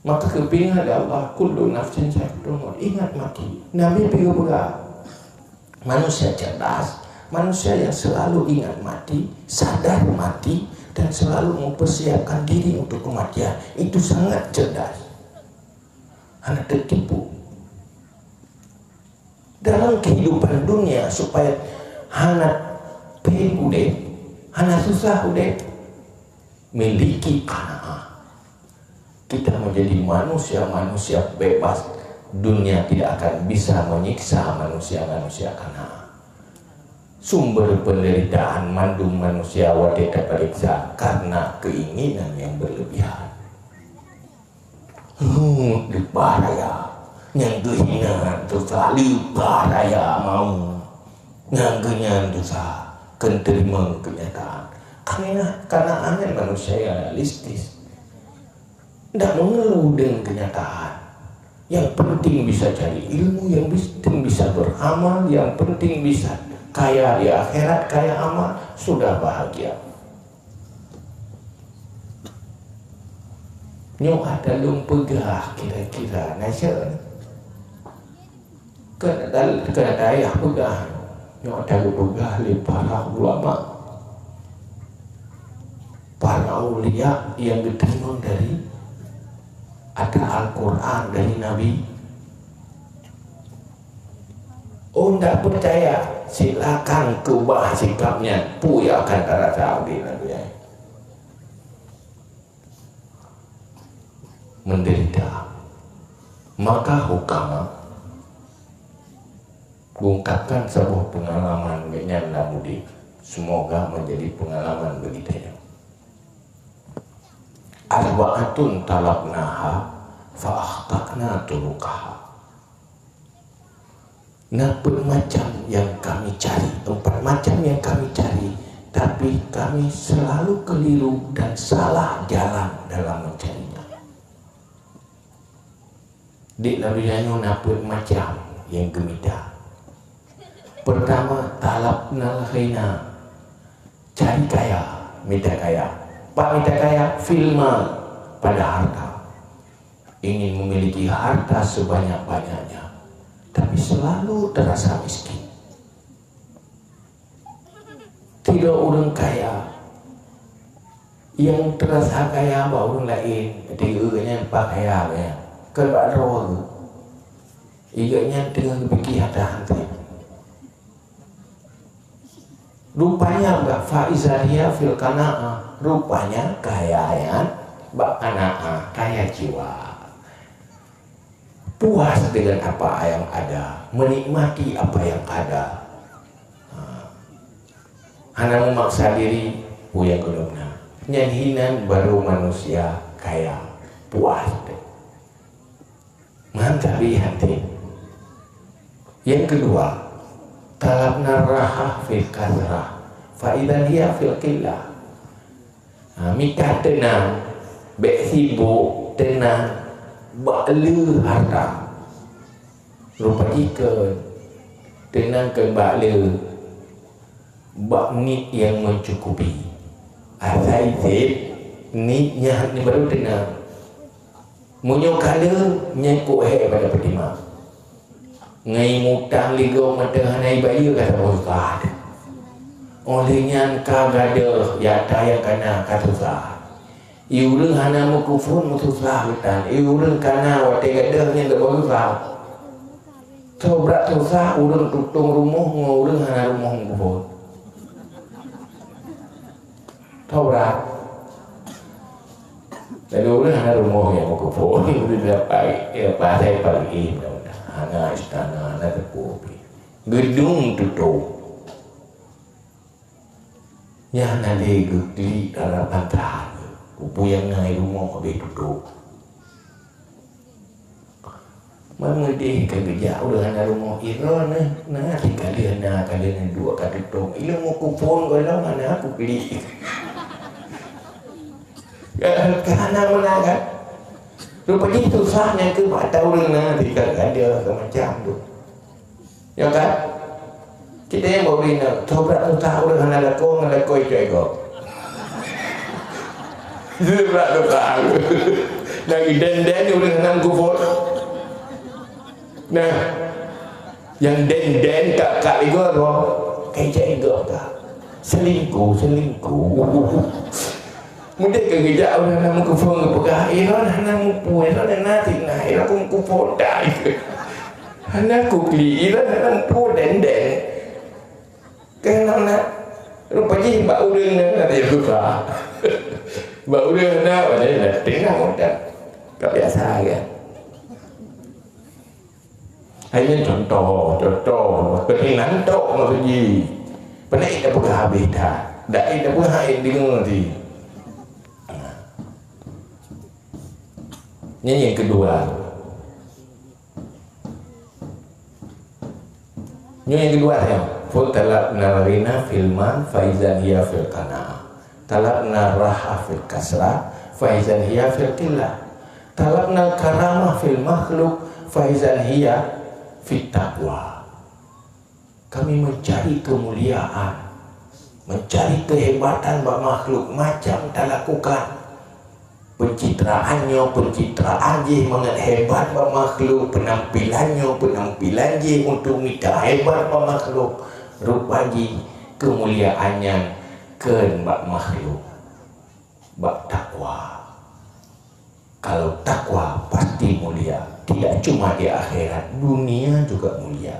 Maka geupeuingat lé Allah, "Kullu nafsin zaiqatul maut." Ingat mati. Nabi pi geupeugah, manusia cerdas, manusia yang selalu ingat mati, sadar mati, dan selalu mempersiapkan diri untuk kematian. Itu sangat cerdas. Hana teutipu. Dalam kehidupan dunia, supaya hana péng udép, hana susah udép, miliki qanaah. Kita menjadi manusia-manusia bebas. Dunia tidak akan bisa menyiksa manusia-manusia qanaah. Sumber penderitaan mandum manusia watèe taperiksa karena keinginan yang berlebihan. Huh, leupah raya. Nyang geuhina susah, leupah raya mau. Nyang geunyan susah, kön teurimong keunyataan. Karena, karena aneh manusia yang realistis. Ndak meungeuluh deungon keunyataan. Yang penting bisa cari ilmu, yang penting bisa beramal, yang penting bisa kaya di akhirat, kaya amal, sudah bahagia. Nyoe ata lôn peugah kira-kira, na cok. Keu, keu dayah peugah. Nyoe ata lôn peugah lé para ulama. Para aulia yang geuteurimong dari ata Al-Quran dari Nabi. Oh, ndak percaya? Silakan keubah sikapnya. Peue nyang akan tarasa lé Nabi. Menderita. Maka hukama ungkapkan sebuah pengalaman gobnyan lam udép. Semoga menjadi pengalaman bagi tanyoe. Arba'atun talabnaha fa akhta'na turuqaha. Na peuet macam yang kami cari, empat macam yang kami cari, tapi kami selalu keliru dan salah jalan dalam mencarinya. Di Nabi nyoe na peuet macam nyang geumita. Pertama, talabnal ghina, cari kaya, mita kaya. Pat mita kaya? Fil mal, pada harta. Ingin memiliki harta sebanyak-banyaknya, tapi selalu terasa miskin. Sidroe ureuëng kaya nyang teurasa kaya bak ureuëng laén, tapi gobnyan pakaya gobnyan, kon bak droe geuh. Gobnyan teungoh geupike hata hanté. Rupanya bak fa iza hiya fil qanaah, rupanya kaya nyan bak qanaah, kaya jiwa. Puas dengan apa yang ada, menikmati apa yang ada. Ha. Hana memaksa diri, peue nyang gohlom na. Nyan hinan baru manusia kaya, puas. Mantap di hati. Yang kedua, talabna raha fil kasrah, fa idzan hiya fil qillah. Ha, mita teunang, bék sibok, teunang bak le harta. Rupa jih kon, teunang kon bak le, bak niet nyang meucukupi. Asai sép niet nyan baru teunang. Meunyoe ka le, nyan kok hék pada peutimang. Ngai mutang lé gob mantong hana ibayeue ka saboh susah. Óh lheueh nyan ka gadôh, nyata nyang kana ka susah. I ureuëng hana meukuphon meususah geutan. I ureuëng kana watée gadôh nyan saboh susah. Soe brat susah ureuëng tutong rumoh ngon ureuëng hana rumoh meukuphon. Taurat. Lalu ureuëng hana rumoh nyang meukuphon, ureuëng dapat, ya, pasai pagi, hana istana, hana teupeu pih. Geudong tutong. Nyan hana lé geuklik dalam pantai. Peue nyang na i rumoh habéh tutong. Meunyoe deh ka geujak ureuëng hana rumoh, i droeneuh na, na si ka lheueh na, ka lheueh na duek ka tutong. Ileumu kuphon gohlom hana kuklik. Ka hana meunan kan? Rupa jih susah nyan keuh mata ureuëng na, si ka gadôh ka macam tu. Ya kan? Kita nyang bawa bina, tobrak utang ureuëng hana lakoe, ngon lakoe icok ego. Tobrak utang. Lagi den-den ureuëng hana meukuphon. Nah, nyang den-den kak-kak ego roh, kai icok ego ka. Selingkuh, selingkuh. Mudeh keu geujak ureuëng hana meukuphon geupeugah, "Ilôn hana muphom, ilôn hana tinggai, ilôn keu meukuphon dai." Hana kuklik, ilôn hana muphom den-den. Keunauna rupa jih bak ureuëng nyan ada susah. Bak ureuëng na, ada tengah muda. Ka biasa kan. Hai nyan contoh, contoh. Peuingat tok maksud jih. Peunaik dah peugah habéh that. Dak dak peugah hai deungoe ti. Nyan nyang keudua. Nyoe nyang keudua nyoe. Fa talabna ghina fil mal fa idzan hiya fil qanaah. Talabna raha fil kasrah fa idzan hiya fil qillah. Talabna karamah fil makhluk Faizan hiya fit taqwa. Kami mencari kemuliaan, mencari kehebatan bak makhluk macam talakukan. Pencitraan nyoe, pencitraan jih mangat hebat bak makhluk, penampilan nyoe, penampilan jih untuk mita hebat bak makhluk. Rupa jih kemuliaan nyan kheun bak makhluk. Bak takwa. Kalau takwa pasti mulia, tidak cuma di akhirat, dunia juga mulia.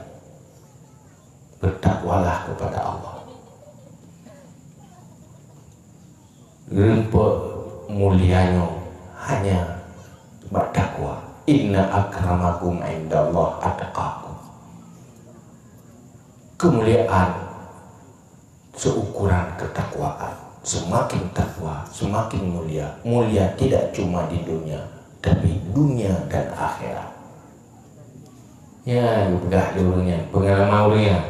Bertakwalah kepada Allah. Rupa mulia nyoe hanya bak takwa. Inna akramakum indallah atqakum. Kemuliaan seukuran ketakwaan. Semakin takwa, semakin mulia. Mulia tidak cuma di dunia, tapi dunia dan akhirat. Ya, geupeugah lé ureuëng nyan, peungalaman ureuëng nyan,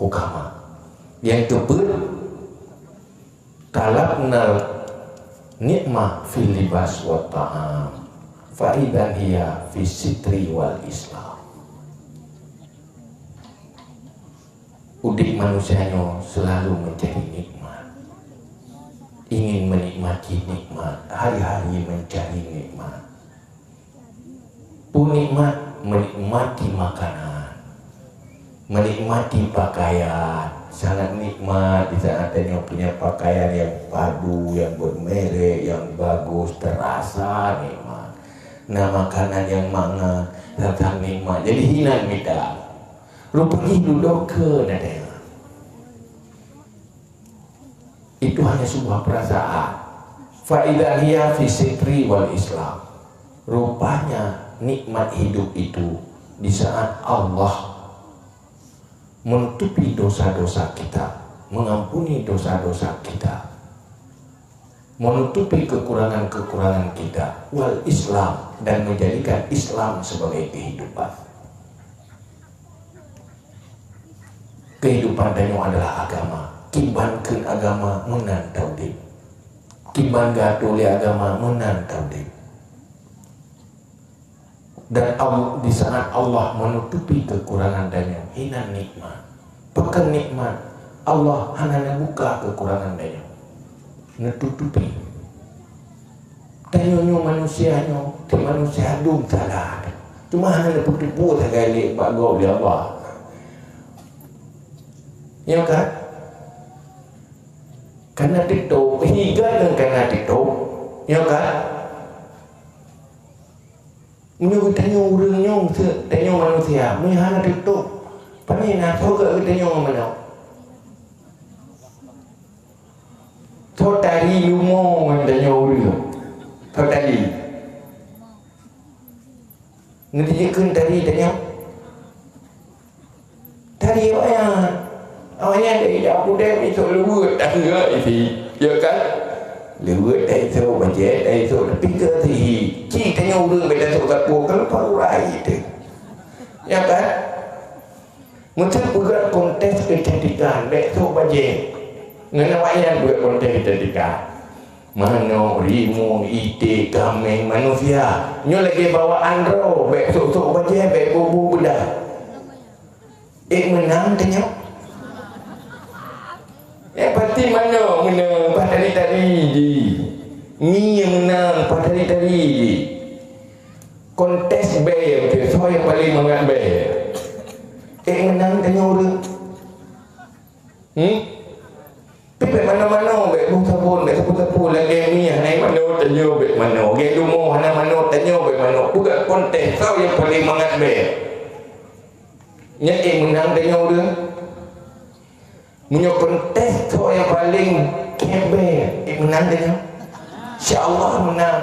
hukama. Nyang keupeuet, talabnal nikmah fil libas wa ta'am, fa idzan hiya fi sitri wal Islam. Udeb manusia nyoe seulalu mencari nikmat, ingin menikmati nikmat, hari-hari mencari nikmat. Peue nikmat? Menikmati makanan, menikmati pakaian. Sangat nikmat di saat tanyoe punya pakaian yang padu, yang bermerek, yang bagus, terasa nikmat. Na makanan nyang mangat, rasa nikmat. Jadi hinan mita. Rupa jih dudoe keu na dayah. Itu hanya sebuah perasaan. Fa idza hiya fi sitri wal Islam. Rupanya nikmat hidup itu di saat Allah menutupi dosa-dosa kita, mengampuni dosa-dosa kita, menutupi kekurangan-kekurangan kita, wal Islam, dan menjadikan Islam sebagai kehidupan. Kehidupan tanyoe adalah agama. Kiban kheun agama meunan taudeb. Kiban geuatô lé agama meunan taudeb. Dan Al-, di saat Allah menutupi kekurangan tanyoe, hinan nikmat. Pakon nikmat? Allah hana neubuka kekurangan tanyoe, neututupi. Tanyoe nyoe manusia nyoe, tiep manusia dum salah. Cuma hana neupeuteupeue sagai lé bak gob lé Allah. Ya kan? Kana teutôp, higa ngon kana teutôp. Ya kan? Meunyoe geutanyoe ureuëng nyoe, tanyoe manusia, meunyoe hana teutôp, pane na soe geutanyoe ngon manoe? Soe tari leumo ngon tanyoe ureuëng? Soe tari? Ngon jikheun tari tanyoe? Tari awaknyan. Awaknyan dari dapur deh, isok leuweut tangga isi. Ya kan? Leuweut dah isok, bajèe dah isok, tapi ke sihi. Ci tanyoe ureuëng beda sok sapeue, kalau baru rai itu. Ya kan? Meusti peugah kontes kecantikan, bèk sok bajèe. Ngon awaknyan peugah kontes kecantikan. Manok, rimueng, iték, kaméng, manusia. Nyoe lagèe bawaan droe, bèk sok-sok bajèe, bèk boh-boh beudah. Ék meunang tanyoe? Eh, pasti manok meunang, paih tari-tari jih. Mi meunang, paih tari-tari jih. Kontes bèe, beutôi, soe nyang paleng mangat bèe. Ék meunang tanyoe ureuëng? Hmm? Tapi bèk manoe-manoe, bèk boh sabon, bèk sapeue-sapeue, lagèe mi hana manoe tanyoe bèk manoe. Lagèe leumo hana manoe tanyoe bèk manoe. Peugah kontes, soe nyang paleng mangat bèe. Nyan ék meunang tanyoe ureuëng. Meunyoe kontes, soe nyang paleng khèe bèe, ék meunang tanyoe? Insya Allah meunang.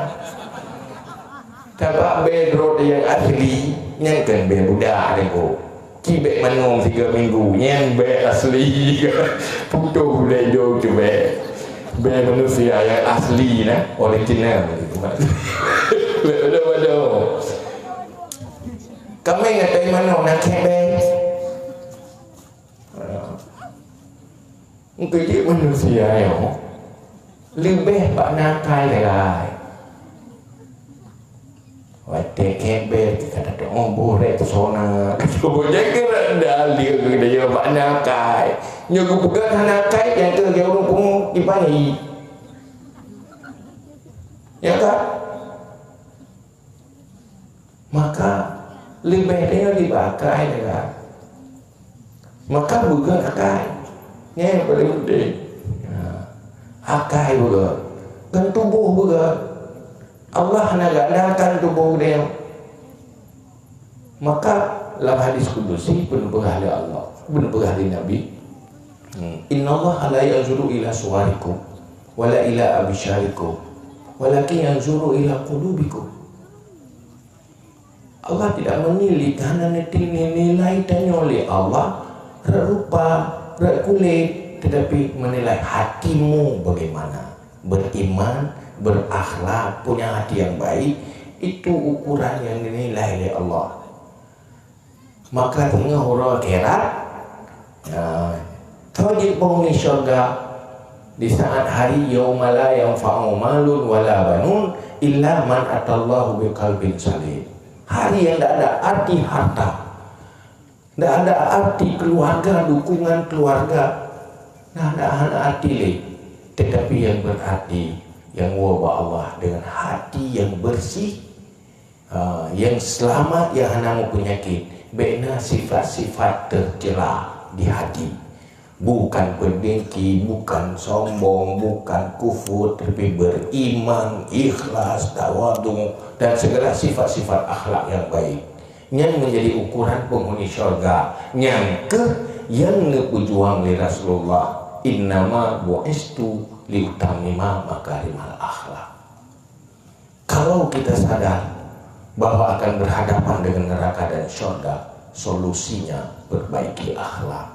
Sabab bèe droe nyang asli, nyan kon bèe budak, Teungku. Ci bèk manoe sigoe minggu, nyan bèe asli. Putôh ulèe jong cubèe. Bèe manusia nyang asli na, original. Bèk bodoh-bodoh. Kaméng atau manoe na khèe bèe. Engkau jeuet manusia nyoe leubeh bak nakai sagai. Watèe kebet, kata tu, "Oh, boh rek pesona." Kata boh, "Jangan kira dah dia ke dia bak nakai." Nyoe geupeugah hana kai, nyang keu dia ureueng pungo dipahi. Ya kan? Maka leubeh dia dipakai dengan Maka beugot akai. Nyan nyang paleng penting. Ha. Akai beugot. Dan tuboh beugot. Allah hana gandakan tuboh geutanyoe. Maka lam hadis kudusi peuneugah lé Allah, peuneugah lé Nabi, hmm, "Innallaha la yanzuru ila suwarikum wala ila absyarikum, walakin yanzuru ila qulubikum." Allah tidak menilik, hana neuti-, nilai tanyoe lé Allah rot rupa, rot kulét, tetapi menilai hatimu bagaimana. Beriman, berakhlak, punya hati yang baik, itu ukuran yang dinilai lé Allah. Maka teungoh uroe akhirat, nah, toh jeuet penghuni syurga di saat hari yauma la yanfa'u malun wala banun illa man atallahu biqalbin salim. Hari yang tidak ada arti harta, tidak ada arti keluarga, dukungan keluarga, nah, tidak ada arti lé. Tetapi yang berarti, yang woe bak Allah dengan hati yang bersih, Ha, nyang seulamat, nyang hana meupeunyakét, bék na sifat-sifat teucela di hati. Bukan peudengki, bukan sombong, bukan kufur, tapi beriman, ikhlas, tawadhu, dan segala sifat-sifat akhlak yang baik. Nyan menjadi ukuran penghuni syurga. Nyan keuh nyang neupeujuang lé Rasulullah, "Innama bu'istu liutammima makarimal akhlak." Kalau kita sadar bahwa akan berhadapan dengan neraka dan syurga, solusinya perbaiki akhlak.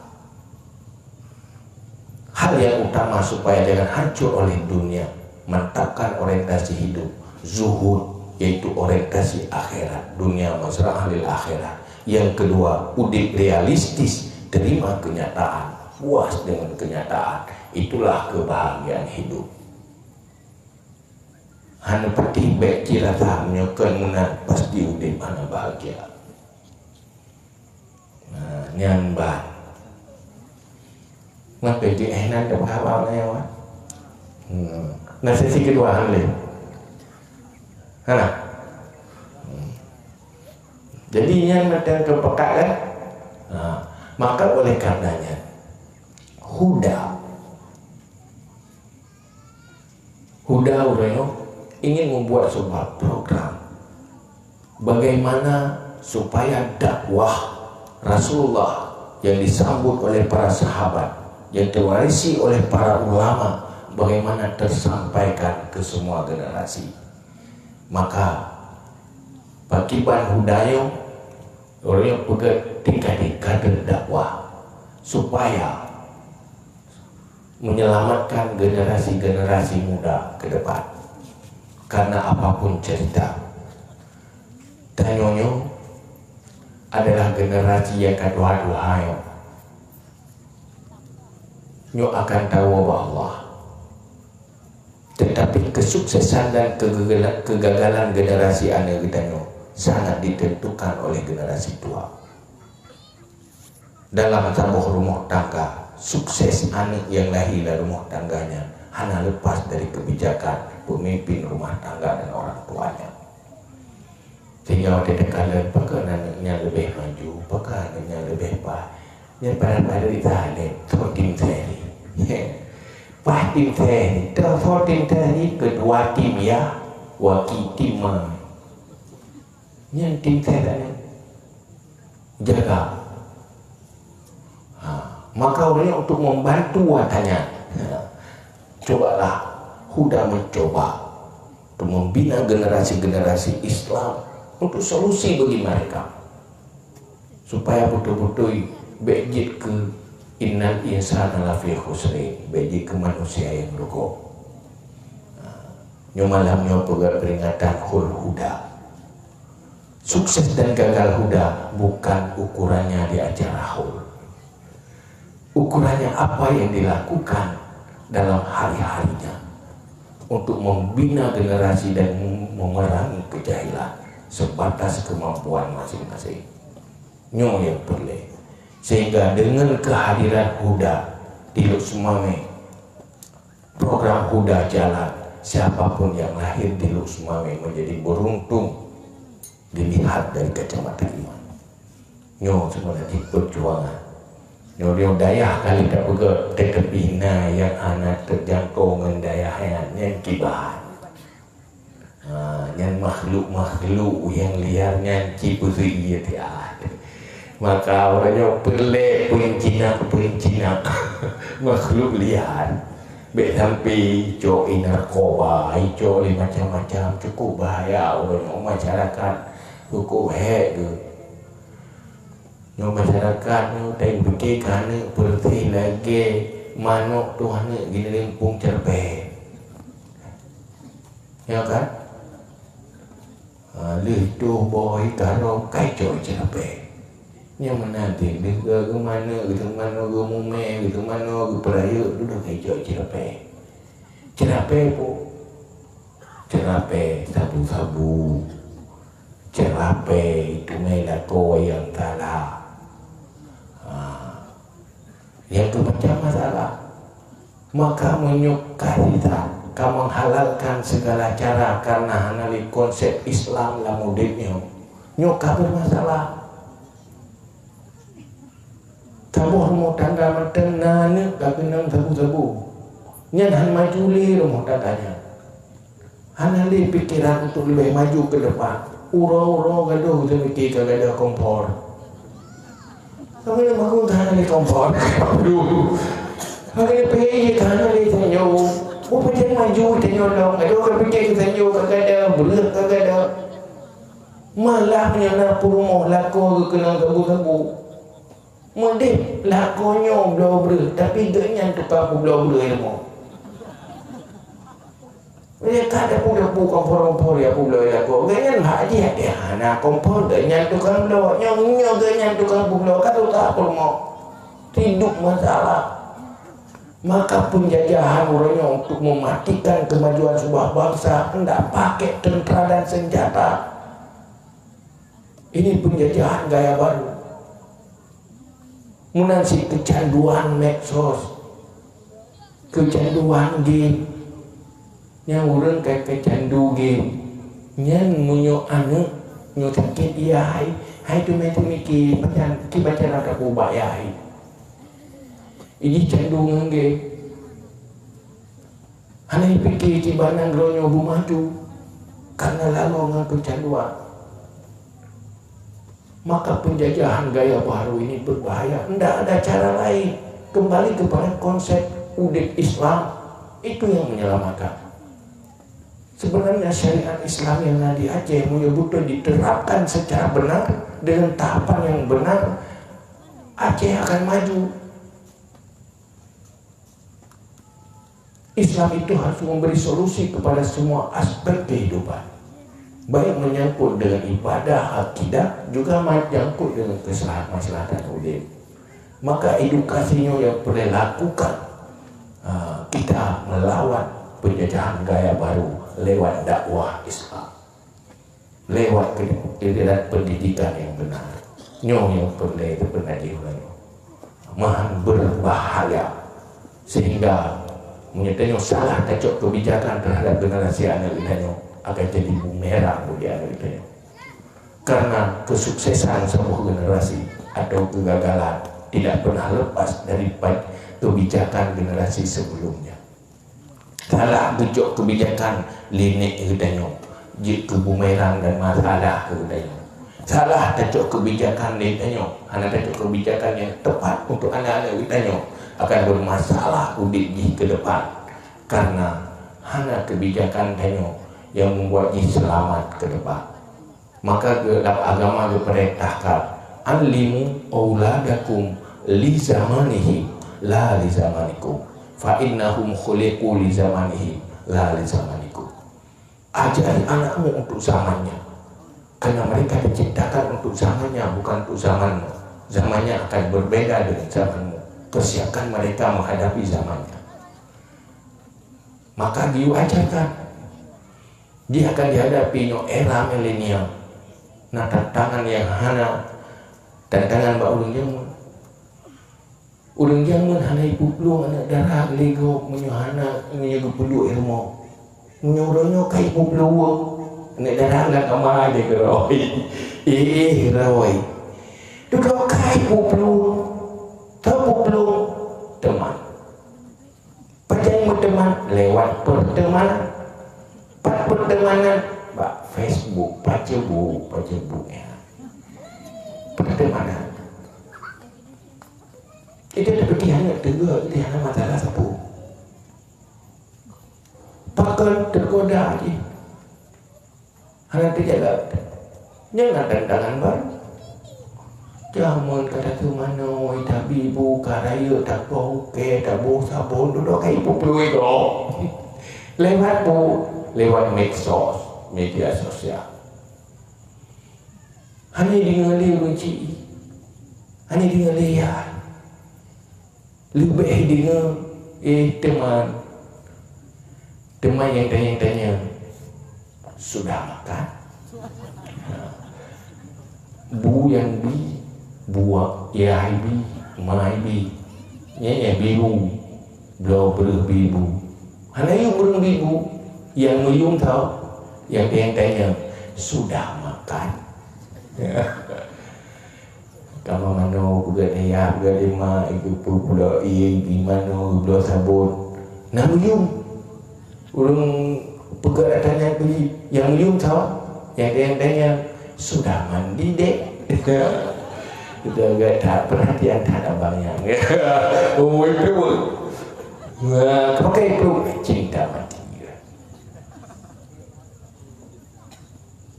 Hal yang utama supaya jangan hancur oleh dunia, mantapkan orientasi hidup, zuhud, yaitu orientasi akhirat, dunia mazra'ah lil akhirat. Yang kedua, udép realistis, terima kenyataan, puas dengan kenyataan. Itulah kebahagiaan hidup. Hana pati bék cit rasa meunyoe kon meunan, pasti udép hana bahagia. Nah, nyan ban. Maka di eh nan dapat haba na nyawa. Hmm. Nah, sesi kedua han lé. Hana. Hmm. Jadi nyan mantong keu pekat kan? Ha. Maka oleh karenanya huda Huda Ureong ingin membuat sebuah program bagaimana supaya dakwah Rasulullah yang disambut oleh para sahabat, yang diwarisi oleh para ulama, bagaimana tersampaikan ke semua generasi. Maka, pakiban Huda nyoe, Ureong peugah tingkat-tingkat dakwah supaya menyelamatkan generasi-generasi muda ke depan. Karena apapun cerita, tanyoe nyoe adalah generasi nyang ka tuha-tuha nyoe. Nyoe akan tawoe bak Allah. Tetapi kesuksesan dan kegagalan, kegagalan generasi aneuk geutanyoe sangat ditentukan oleh generasi tuha. Dalam saboh rumoh tangga, sukses aneuk nyang lahé lam rumoh tangga nyan hana lepas dari kebijakan pemimpin rumah tangga dan orang tuanya. Sehingga watèe takalon, pakon aneuk nyan leubeh maju, pakon aneuk nyan leubeh paih, nyan pada-pada ditaleb, "Soe tim seri?" Paih tim seri, soe tim seri, keudua tim ya, waki tim mai. Nyan tim seri nyan. Jaga. Ha, maka ulama untuk membantu watèe nyan, ha, cobalah Huda mencoba untuk membina generasi-generasi Islam untuk solusi bagi mereka. Supaya beutôi-beutôi bék jeuet keu innal insana lafi khusrin, bék jeuet keu manusia nyang rugoe. Ha, nyoe malam nyoe peugah peringatan Hul Huda. Sukses dan gagal Huda bukan ukurannya di acara haul. Ukurannya apa yang dilakukan dalam hari-harinya untuk membina generasi dan memerangi kejahilan. sebatas kemampuan masing-masing. Nyoe nyang peureulée. Sehingga dengan kehadiran Huda di Lhokseumawe, program Huda jalan, siapapun yang lahir di Lhokseumawe menjadi beruntung dilihat dari kacamata iman. Nyoe sebenarnya perjuangan. Nyoe, nyoe dayah kali tapeugah, tetapi na nyang hana terjangkau ngon dayah nyan, nyan kiban. Ha, nyan makhluk-makhluk nyang liar nyan ci peusui tiat. Maka ureuëng nyoe peureulée peujinak-peujinak makhluk liar. Bék sampai icok narkoba, icok lé macam-macam, cukup bahaya ureuëng nyoe masyarakat, cukup hék geuh. Nyoe masyarakat nyoe tai pike keu aneuk peureutih lagée manok tuh aneuk gineulimpong ceureupe. Ya kan? Ha, lheueh tuh boh ikarong kai cok ceureupe. Nyang meunan teuh lheueh geu-, geumanok, geuteumanoe geumumé, geuteumanoe geupeurayeuk dudoe kai cok ceureupe. Ceureupe pu. Ceureupe sabu-sabu. Ceureupe itu meunan lakoe nyang salah. Ha. Nyang keu macam masalah. Maka meunyoe ka sisat ka menghalalkan segala cara karena hana lé konsep Islam lam udeb nyoe, nyoe ka bermasalah. Saboh rumoh tangga mantong na aneuk ka keunong sabu-sabu. Nyan han maju lé rumoh tangga nyan. Hana lé pikeran untuk leubeh maju ke depan. Uroe-uroe gadoh teumiki ka gadoh kompor. Tapi lam aku ka hana lé kompor. Aduh. Hana lé pih ka hana lé tanyoe. Mau pajan maju tanyoe lom. Gadoh ka pike tanyoe ka gadoh, breueh ka gadoh. Malah meunyoe na peurumoh lakoe geukeunong sabu-sabu. Meudeh lakoe nyoe bloe breueh, tapi geuh nyan tukang peubloe breueh ilmu. Meunyoe ka dapu-dapu kompor-kompor ya peubloe lakoe, geuh nyan hak jih hana kompor, geuh nyan tukang bloe, nyoe, nyoe geuh nyan tukang peubloe, ka tutah peurumoh. Tidup masalah. Maka penjajahan uroe nyoe untuk mematikan kemajuan sebuah bangsa hendak pakai tentera dan senjata. Ini penjajahan gaya baru. Meunan cit keucanduan medsos, keucanduan game. Nyang ureuëng ka keucandu game, nyan meunyoe aneuk nyoe sakét, ya hai, hai teumé teumiki, pajan, ki pajan ata peubat ya hai. Ini candu ngon game. Hana jipike kiban nanggroe nyoe beumaju, karena laloe ngon keucanduan. Maka penjajahan gaya baru ini berbahaya. Ndak ada cara lain. Kembali kepada konsep udeb Islam, itu yang menyelamatkan. Sebenarnya syariat Islam yang ada di Aceh, meunyoe beutôi diterapkan secara benar dengan tahapan yang benar, Aceh akan maju. Islam itu harus memberi solusi kepada semua aspek kehidupan, baik menyangkut dengan ibadah, akidah, juga menyangkut dengan keselamatan, maslahatan udeb. Maka edukasi nyoe yang perlu lakukan, ha, kita melawan penjajahan gaya baru lewat dakwah Islam. Lewat pendidikan yang benar. Nyoe nyang peureulée teupeuna jih uroe nyoe. Meuhan berbahaya. Sehingga meunyoe tanyoe salah tacok kebijakan terhadap generasi aneuk geutanyoe, akan jadi bumerang bagi aneuk geutanyoe. Karena kesuksesan sebuah generasi atau kegagalan tidak pernah lepas dari pa-, kebijakan generasi sebelumnya. Salah geucok keubijakan lé nek geutanyoe, jeuet keu bumerang dan masalah keu geutanyoe. Salah tacok keubijakan lé tanyoe, hana tacok keubijakan nyang tepat untuk aneuk-aneuk geutanyoe, akan bermasalah udeb jih keu depan, karena hana keubijakan tanyoe nyang membuat jih seulamat keu depan. Maka geu-, lam agama geupeurintahkan, "Allimu auladakum li zamanihim, la li zamanikum. Fa innahum khuliqu li zamanihim, la li zamanikum." Ajari anakmu untuk zamannya. Karena mereka diciptakan untuk zamannya, bukan untuk zamanmu. Zamannya akan berbeda dengan zamanmu. Persiapkan mereka menghadapi zamannya. Maka diajarkan. Dia akan dihadapi nyoe era milenial. Na tantangan nyang hana, tantangan bak ureuëng jameun. Ureuëng jameun hana ipeuplueng aneuëk dara lé gob meunyoe hana, meunyoe geupeuduek ilmu. Meunyoe uroe nyoe ka ipeuplueng, aneuëk dara lam kama jih keurôi. Eh, keurôi. Dudoe ka ipeuplueng, teupeuplueng teuma. Pajan meuteuman lewat pertemanan. Pat pertemanan bak Facebook, Facebook, Facebook ya. Pertemanan. Itu seperti hanya tegur, itu hanya masalah sapu. Pakon tergoda je. Hana teujaga. Nyan na tantangan baru. Jameun ka tateumanoe, tabi bu, ka rayeuk, taboh ukée, taboh sabon, dudoe ka ipeuplueng gob. Lewat bu, lewat medsos, media sosial. Hana deungoe lé ureuëng ci, hana deungoe lé ya. Leubeh deungoe, eh, teuma, teuma nyang tanyong-tanyong, "Sudah makan?" Bu nyang bi, buak yai bi, mai bi. Nyan nyang bi bu, bloe breueh bi bu. Hana yum ureuëng bi bu, nyang meuyum tho, nyang tanyong-tanyong, "Sudah makan?" Kamoe manoe peugah nyan, peugah lima, iku peubulo ié, ié manoe, bloe sabon. Na meuyum. Ureuëng peugah tanya keu nyang meuyum sawa, nyang tanya-tanya, "Sudah mandi, Dek?" Kita agak that perhatian that abang nyan. Oh, itu. Wah, pakai itu cinta mati.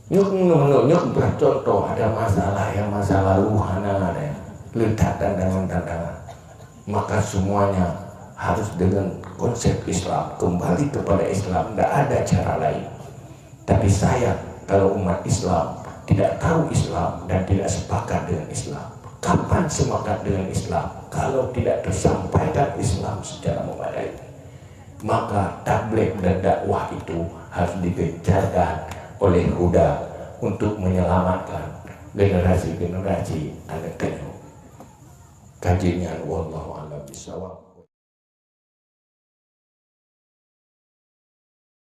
Nyoe, nyoe, nyoe, nyoe contoh ada masalah yang masa lalu hana ada, letak tantangan-tantangan. Maka semuanya harus dengan konsep Islam, kembali kepada Islam, tidak ada cara lain. Tapi sayang kalau umat Islam tidak tahu Islam dan tidak sepakat dengan Islam. Kapan sepakat dengan Islam kalau tidak tersampaikan Islam secara memadai? Maka tabligh dan dakwah itu harus digencarkan oleh Huda untuk menyelamatkan generasi-generasi aneuk tanyoe. Kajeut nyan, wallahu a'lam bishawab.